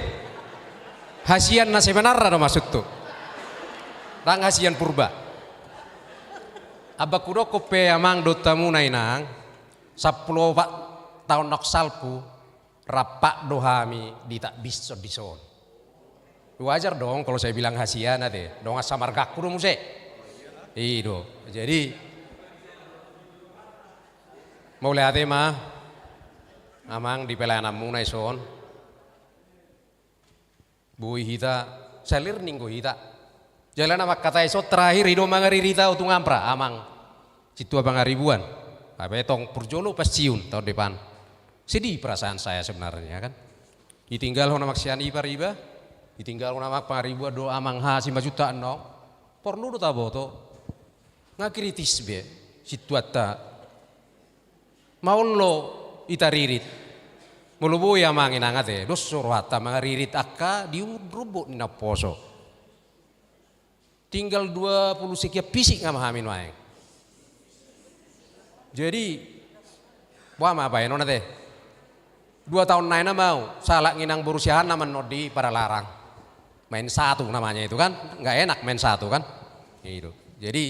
Hasian na sebenarna do maksudhu. Ndang hasian Purba. Amba hudokkon pe, Amang, dohot hamuna, Inang, sampulu opat taon naung salpu, rap do hami ditakbison dison. Wajar dong kalau saya bilang hasian ate, dongan samargaku do muse. I do. Jadi, mauliate ma, Amang, di pelayananmuna dison. Boi hita, saling ringgit hita. Jala na mangkatai dison terakhir i do mangaririta Otung Ampra, Amang sintua Pangaribuan. Hape tong parjolo pensiun taon depan. Sedih perasaan saya sebenarnya, kan. Ditinggalhon Amang sianipar iba, ditinggalhon Amang Pangaribuan dohot Amang H Simanjuntak annon. Porlu do taboto. Nga kritis be sintuanta. Maol do hita ririt. Molo boi, Amang, Inang, ate, dos do rohanta mangaririt angka di rumbuk ni na umposo. Tinggal dua puluh sekian fisik nga ma hami nuaeng. Jadi, boha ma baenon ate. Dua taon nai nama au sahat nginang boru siahaan nama annon di Padalarang. Main satu namanya itu, kan, nggak enak main satu, kan. Itu. Jadi,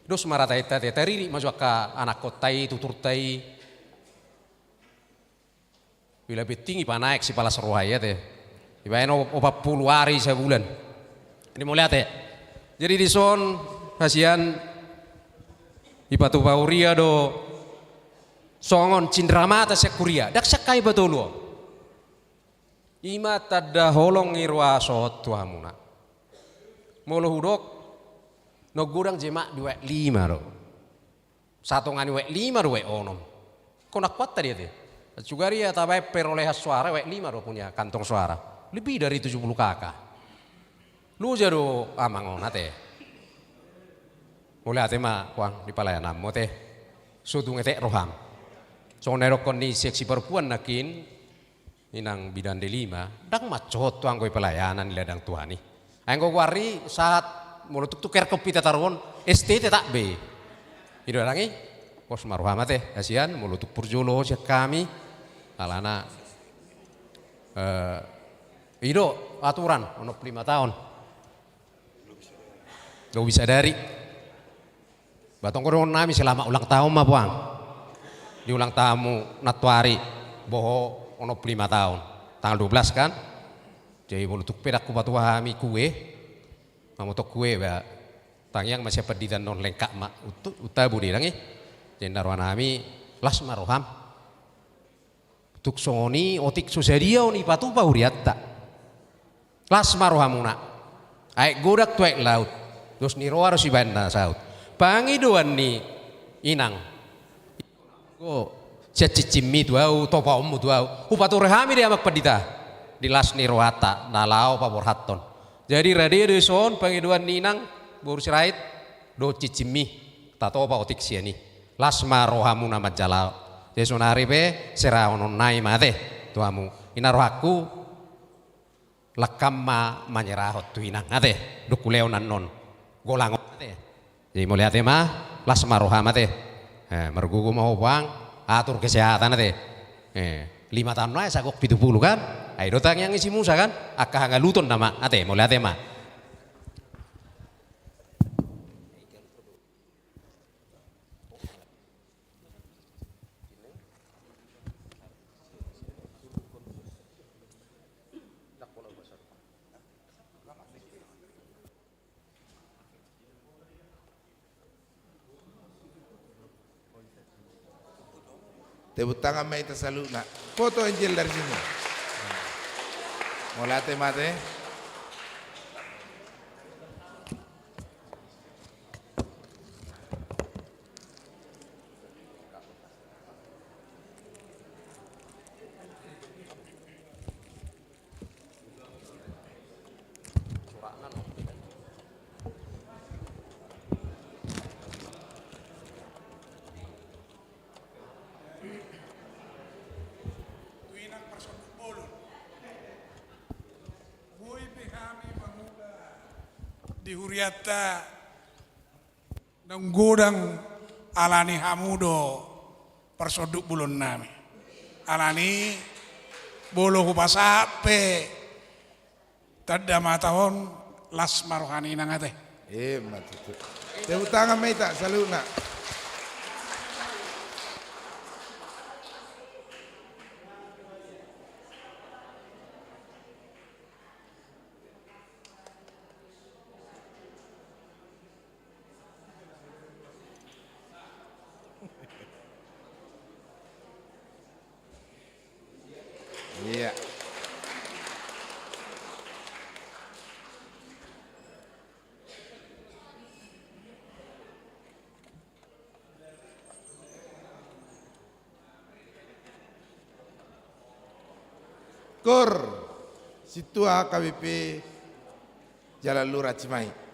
dos ma ra tahinta ate, taririt ma jo angka anakhonta i, tuturta i. Bila penting ipanaek sipalas roha i ate. Dibaen o-, opat pulu ari sabulan. Jadi, mauliate. Jadi, dison, hasian, dipatupa huria do songon cindramata sian huria. Ndang sian hami patolu on. I ma tanda holong ni roha sohot tu hamuna. Molo hudok, na godang jema di W A P lima do. Satonga ni W A P lima do W A P onom. Kona kuatta dia ate. Sugari ia tabaen perolehan suara, W A P lima do punya kantong suara. Lebih dari tujuh puluh K K. Loja do Amang on ate. Mauliate ma, Puang, di pelayananmu ate. So tung etek roham. Songon na didokkon ni seksi parpuan nangkin, Inang bidan Delima, ndang mansohot tu anggo i pelayanan i ladang Tuhan i. Ai anggo goar i sahat molo tuktuk R K P tataruhon, S T tetap be. I do, Inang i, pos ma roham ate, hasian, molo tung parjolo sian hami, alana, eh, i do aturan, onom pulu lima taon. Lobi sadari. Ba tong dohonon nami selamat ulang tahun ma, Puang. Di ulang tahunmu nantoari, boho onom pulu lima taon. Tanggal dua belas, kan? Jadi, molo tung pe ndang hupatua hami kue, nga molo tung kue, ba, tangiang ma sian pandita annon lengkap ma, utu-, untabo do, Inang i. Jadi, na roha nami, las ma roham. Tung songon i otik so sadia on dipatupa hurianta. Las ma rohamuna. Aek godang tu aek laut. Dos ni roha do sibaen na saut. Pangidoan ni Inang. Go, sian cincinmi tu ahu, topaonmu tu ahu. Hupature hami do i, Amang Pandita. Di las ni rohanta, na laho paborhathon. Jadi, rade do dison pangidoan ni Inang, boru Sirait, dohot cincinmi. Tatopa otik sian i. Las ma rohamuna manjalo. Jadi sonari pe serahononnami ma ate tu hamu. I na rohangku, langkam ma manyerahon tu inang ate, dung hulehon annon golang on ate. Jadi mauliate ma, las ma roham ate. Eh, margogo ma ho puang, atur kesehatan ate. Eh, lima taon nai, sagok pitu pulu kan? Ai do tangiang ni si Musa kan? Angka hangaluton nama ate, mauliate ma. Tepuk tangan ma hita saluhutna. Foto angel dari sini. Mauliate ma ate. Tu inang parsonduk bolon. Boi pe hami mangula di hurianta naung godang alani hamu do parsonduk bolonnami. Alani molo hupasahat pe tanda mata on, las ma roha ni inang ate. Ima tutu. Tepuk tangan ma hita saluhutna. Iya. Kor, Sintua H K B P Jalan Lurah Cimahi.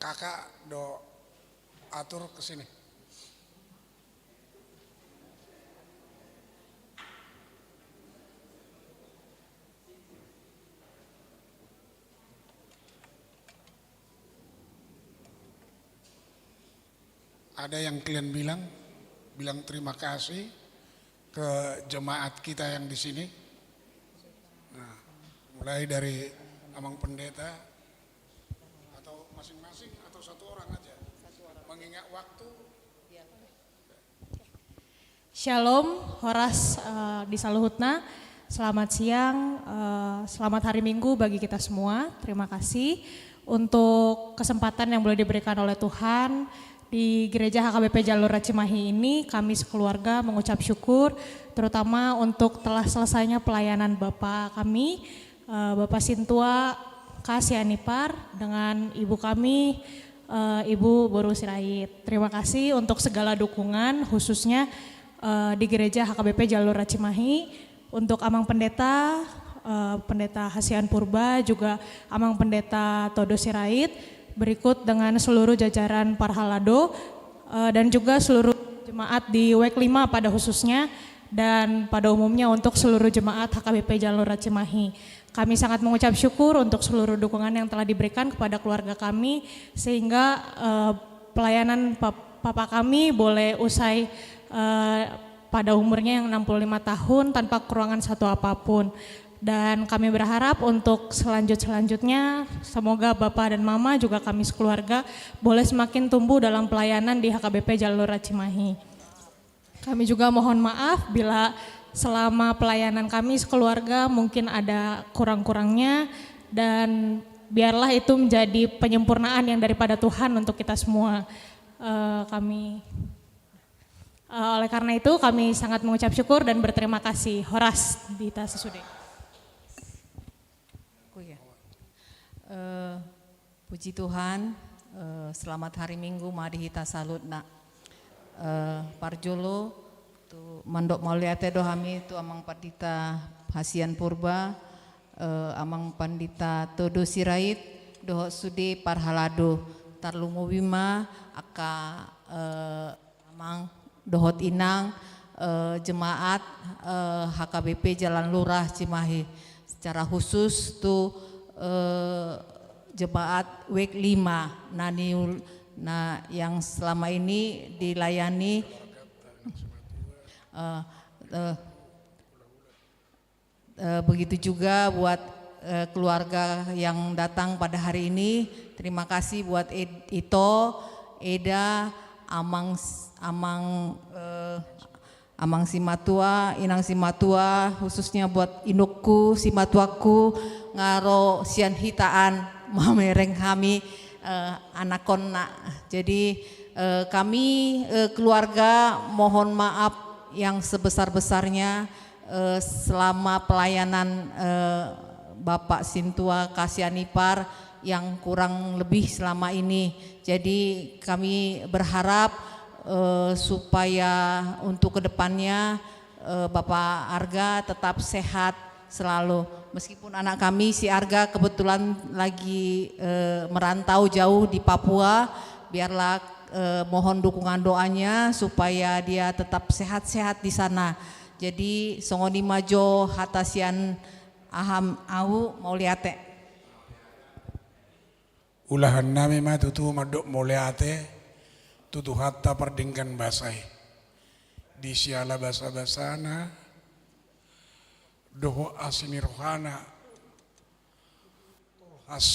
Kakak do atur ke sini. Ada yang kalian bilang, bilang terima kasih ke jemaat kita yang di sini. Nah, mulai dari Amang Pendeta, atau masing-masing, atau satu orang aja. Mengingat waktu. Shalom, horas eh, di saluhutna. Selamat siang, eh, selamat hari Minggu bagi kita semua. Terima kasih untuk kesempatan yang boleh diberikan oleh Tuhan di Gereja H K B P Jalura Cimahi ini. Kami sekeluarga mengucap syukur, terutama untuk telah selesainya pelayanan Bapa kami, eh, Bapa Sintua K. Sianipar, dengan Ibu kami, eh, Ibu Boru Sirait. Terima kasih untuk segala dukungan, khususnya eh, di Gereja H K B P Jalura Cimahi, untuk Amang Pendeta, eh, Pendeta Hasian Purba, juga Amang Pendeta Todo Sirait, berikut dengan seluruh jajaran Parhalado, eh, dan juga seluruh jemaat di Wek lima pada khususnya, dan pada umumnya untuk seluruh jemaat H K B P Jalura Cimahi. Kami sangat mengucap syukur untuk seluruh dukungan yang telah diberikan kepada keluarga kami, sehingga eh, pelayanan pap- papa kami boleh usai eh, pada umurnya yang enam puluh lima tahun tanpa kekurangan satu apapun. Dan kami berharap untuk selanjut-selanjutnya, semoga Bapak dan Mama juga kami sekeluarga boleh semakin tumbuh dalam pelayanan di H K B P Jalura Cimahi. Kami juga mohon maaf bila selama pelayanan kami sekeluarga mungkin ada kurang-kurangnya, dan biarlah itu menjadi penyempurnaan yang daripada Tuhan untuk kita semua. Eh, kami eh, oleh karena itu kami sangat mengucap syukur dan berterima kasih. Horas di hita sasude. Aku ya. Eh, puji Tuhan, eh, selamat hari Minggu ma di hita saluhutna. Eh, parjolo tu mandok mauliate do hami tu Amang Pandita Hasian Purba, eh, Amang Pandita Todo Sirait, dohot sude parhalado, tarlumobi ma angka eh, Amang dohot Inang, eh, jemaat eh, H K B P Jalan Lurah Cimahi. Secara khusus tu eh, jemaat Wek lima na niul- na yang selama ini dilayani eh, eh, Eh, begitu juga buat eh, keluarga yang datang pada hari ini. Terima kasih buat Ed- Ito, Eda, Amang, Amang, eh, Amang Simatua, Inang Simatua, khususnya buat inukku, Simatuaku, nga ro sian hita an mamereng hami eh, anakonna. Jadi eh, kami eh, keluarga mohon maaf yang sebesar-besarnya eh, selama pelayanan eh, Bapak Sintua K. Sianipar yang kurang lebih selama ini. Jadi kami berharap eh, supaya untuk kedepannya eh, Bapak Arga tetap sehat selalu. Meskipun anak kami si Arga kebetulan lagi eh, merantau jauh di Papua, biarlah eh, mohon dukungan doanya supaya dia tetap sehat-sehat di sana. Jadi songon i ma jo hata sian hami, au mauliate. Ulahan nami ma tutu mandok mauliate tu Tuhanta pardenggan basa i. Di siala basa-basana dohot asi ni rohana, tolhas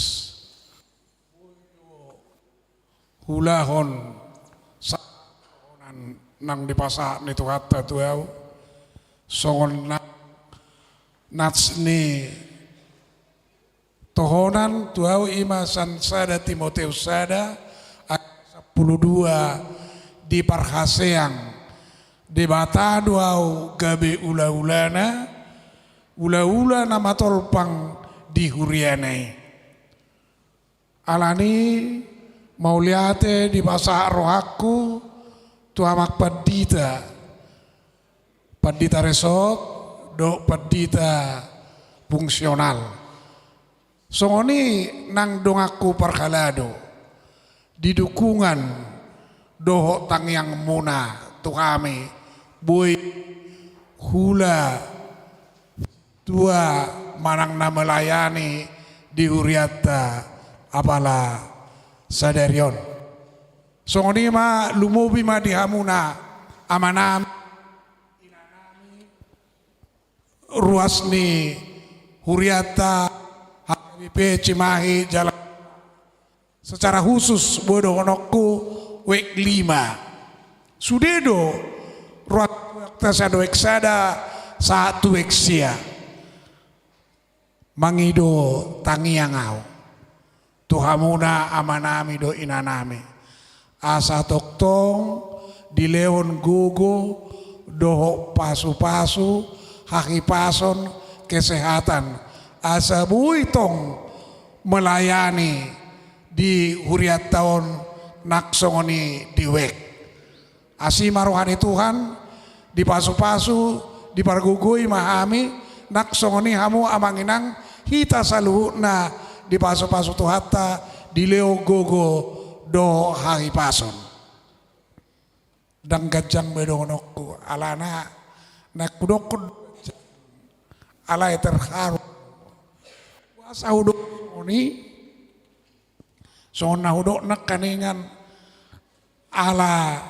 huulahon sa- nang dipasahat ni Tuhanta tu au, songon na- nats ni tohonan tu au, i ma sian sada Timoteus sada ayat sampulu dua, di parhaseang Debata do au gabe ula-ulana, ula-ula na matolpang di huriana i. Alani mauliate dipasahat rohangku tu Amang Pandita, Pandita Resort dohot Pandita Fungsional. Songon i nang donganku parhalado. di dukungan dohot tangiangmuna tu hami, boi huula tua manang na melayani di hurianta apala sadari on. Songon i ma lumobi ma di hamuna amanami, inanami, ruas ni hurianta H K B P Cimahi jala secara khusus boi dohononku wek lima. Sude do ruas ni hurianta sian wek sada sahat tu wek sia. Mangido tangiang ahu tu hamuna amanami dohot inanami, asa tongtong dilehon gogo dohot pasupasu, hahipason, kesehatan, asa boi tong melayani di hurianta on nang songon i di wek. Asi ma roha ni Tuhan, dipasupasu, dipargogoi ma hami, nang songon i hamu amang inang, hita saluhutna dipasupasu Tuhanta, dilehon gogo dohot hahipason. Ndang ganjang be dohononku, alana naeng hudokkon, alai terharu. Boasa hudok songon i, songon na hudok nangkiningan, ala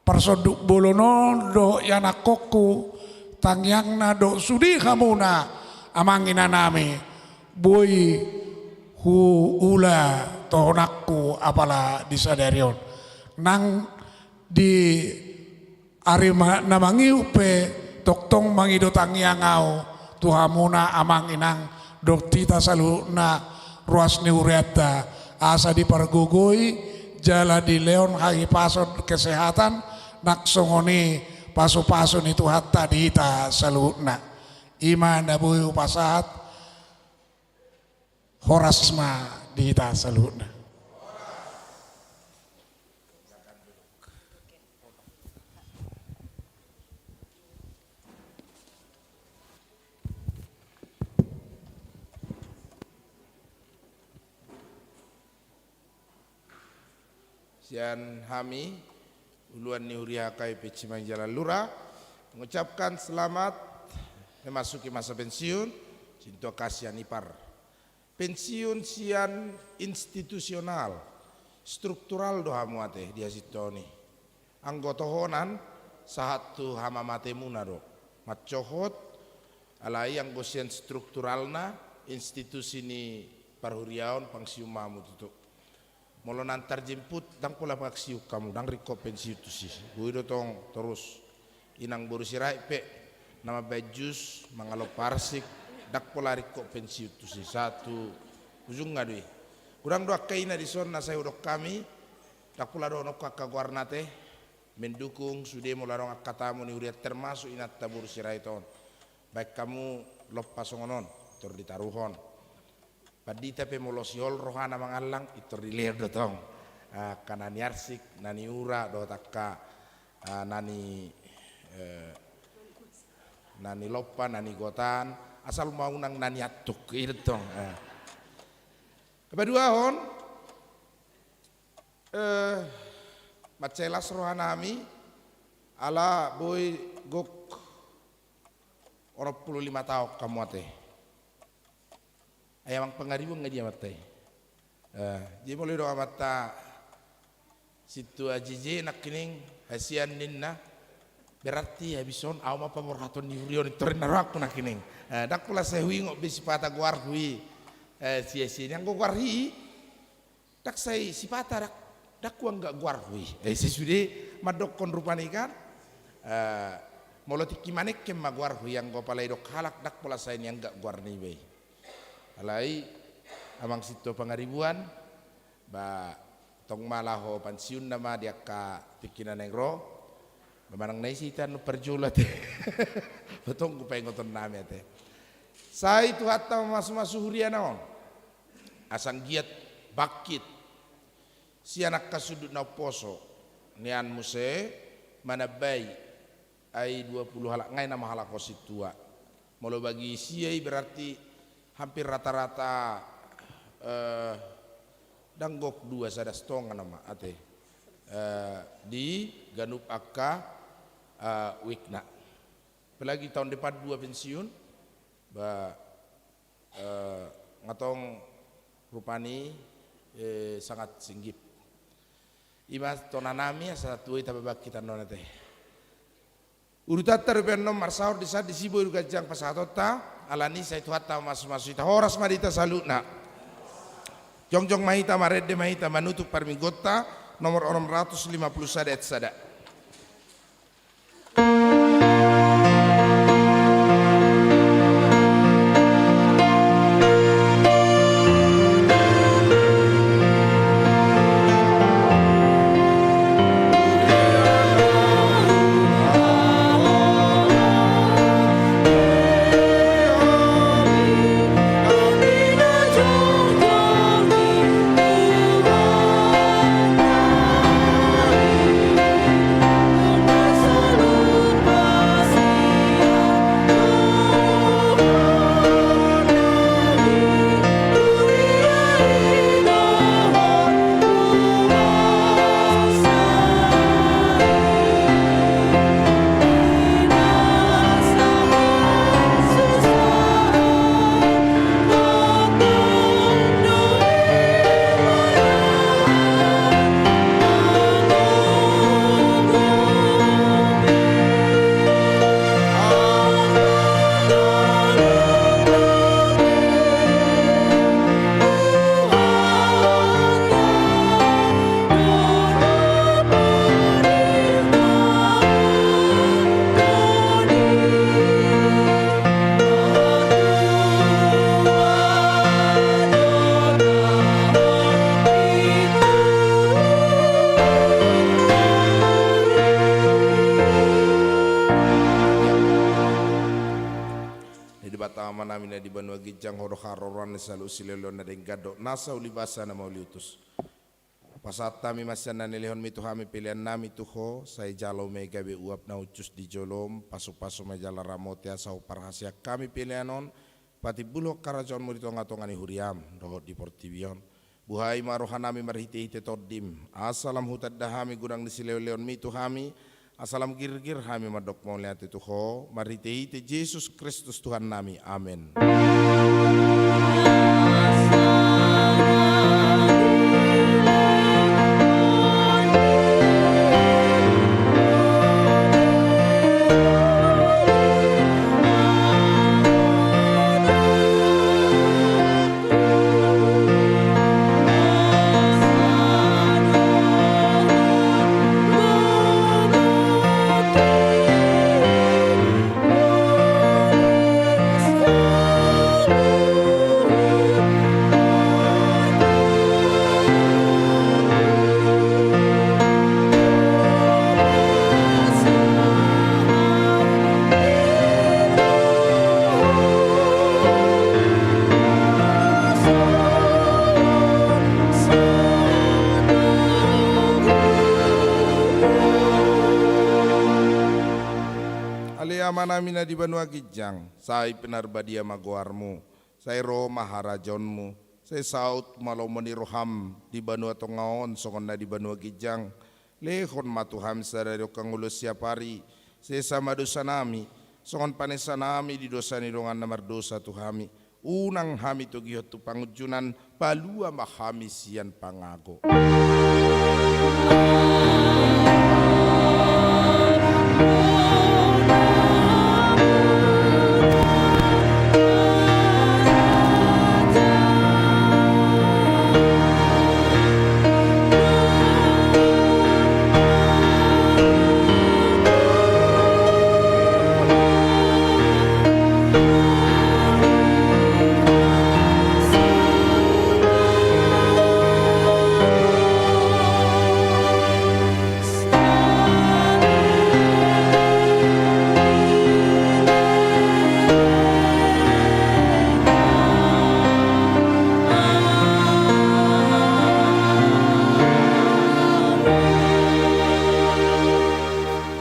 parsonduk bolon on dohot ianakhonku, tangiangna dohot sude hamuna amang inanami, boi huula tohonanku apala di sadari on. Nang di ari ma-, na mangihut pe tongtong mangido tangiang ahu tu hamuna amang inang dohot hita saluhutna ruas ni hurianta, asa dipargogoi jala dilehon hahipason, kesehatan, nang songon i pasupasu ni Tuhanta di hita saluhutna. I ma na boi hupasahat. Horas ma di hita saluhutna. Sian hami, uluan ni huria H K B P Cimahi Jalan Lura, mengucapkan selamat memasuki masa pensiun, sintua ka sian ipar. Pensiun sian institusional, struktural do hamu ate di hasintuaon i. Anggo tohonan, sahat tu hamamatemuna do. Mancohot, alai anggo sian strukturalna, institusi ni parhuriaon, pangsium ma hamu tutu. Molo naeng tarjemput, ndang pola pangsium hamu, ndang ringkot pensiun tusi. Boi do tong torus. Inang boru Sirait pe, na mambaen jus, mangalompa arsik, ndang pola ringkot pensiun tusi. Sahat tu ujungna do i. Godang do angka ina dison na sai hudok hami, ndang pola dohononku angka goarna ate, mendukung sude molo adong angka tamu ni huria termasuk inanta boru Sirait on. Baen hamu lompa songon on, tor ditaruhon. Pandita pe molo sihol rohana mangallang, pintor dilehon do tong. Ah, angka na niarsik, na niura, dohot angka, ah, na ni, eh, na nilompa, na nigotan, asal ma unang na niantuk, i do tong. Eh. Kepaduahon, eh, mansai las rohanami, ala boi gok onom pulu lima taon hamu ate. Ai amang Pangaribuan nga dia amanta i? Eh, jadi molo didok amanta sintua J J nangkining, hasian ninna, berarti habis on au ma paborhaton ni huria on, pintor ninna rohangku nangkining. Eh, ndang pola sai huingot be sipata goarhu i. Eh, sia-sia ni anggo goarhu i. Ndang sai sipata ndang, ndang huanggap goarhu i. Eh, ise sude mandokkon rupani kan. Eh, molo tingki manengken ma goarhu i, anggo pala didok halak ndang pola sai nianggap goarna iba i. Alai amang sintua Pangaribuan, ba tong ma laho pansiunna ma di angka tingki na naeng ro. Ba manang na ise hita annon parjolo ate. Ba tong paingotonnami ate. Sai Tuhanta mamasu-masu huriana on. Asa anggiat bangkit sian angka sundut na umposo, nian muse manambai ai dua pulu halak nai nama halak on sintua. Molo bagi sia i berarti hampir rata-rata, eh, Ndang gok dua, sada stonga nama ate, eh, di ganup angka, eh, wikna. Apalagi taon depan dua pensiun, ba, eh, nga tong rupani, eh, sangat singgip. Ima tonanami asa tuai tababak hita non ate. Urutanta dope annon marsaor di san di si boru ganjang pasahatonta, alani sai Tuhanta mamasu-masu hita. Horas ma di hita saluhutna. Jongjong ma hita, marende ma hita manutup parmingguonta, nomor onom ratus lima puluh sada ayat sada. Ni Debata Amanami na di banua ginjang, Ho do haroroan ni saluhut silehon-lehon na denggan dohot nasa ulibasa na mauliutus. Pasahat hami ma sian na nilehonMi tu hami peleannami tu Ho, sai jalo ma i gabe uap na hushus di joloM, pasu-pasu ma i jala ramoti asa huparhaseang hami pelean on patimbulhon harajaonMu di tonga-tonga ni huriaM dohot di portibi on. Buhai ma rohanami marhite-hite TondiM, asa lam hutanda hami godang ni silehon-lehonMi tu hami, asa lam girgir hami mandok mauliate tu Ho, marhite-hite Jesus Kristus Tuhannami. Amen. Ale Amanami na di banua ginjang, sai pinarbadia ma goarMu, sai ro ma harajaonMu, sai saut ma lomo ni rohaM di banua tonga on songon na di banua ginjang. Lehon ma tu hami sadari on hangoluan siapari, sesa ma dosanami, songon panesanami di dosa ni dongan na mardosa tu hami. Unang hami togihon tu pangunjunan, palua ma hami sian pangago.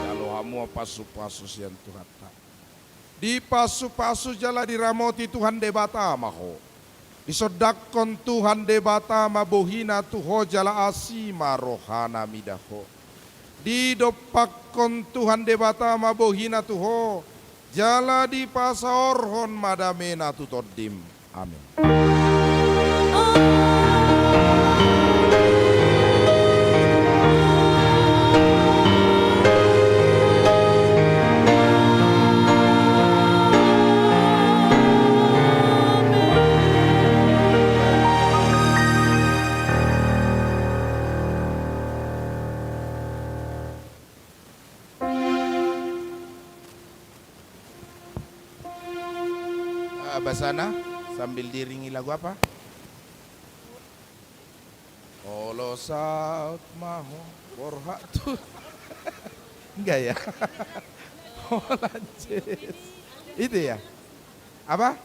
Jalo hamu ma pasu-pasu sian Tuhanta. Dipasu-pasu jala diramoti Tuhan Debata ma ho. Disondangkon Tuhan Debata ma bohina tu ho jala asi ma rohana mida ho. Didompakkon Tuhan Debata ma bohina tu ho, jala dipasaorhon ma damena tu tondim. Amen. Ah, basana sambil diiringi lagu apa? Olo saut ma ho borhat tu. Enggak ya? Holan ces. Itu ya? Apa?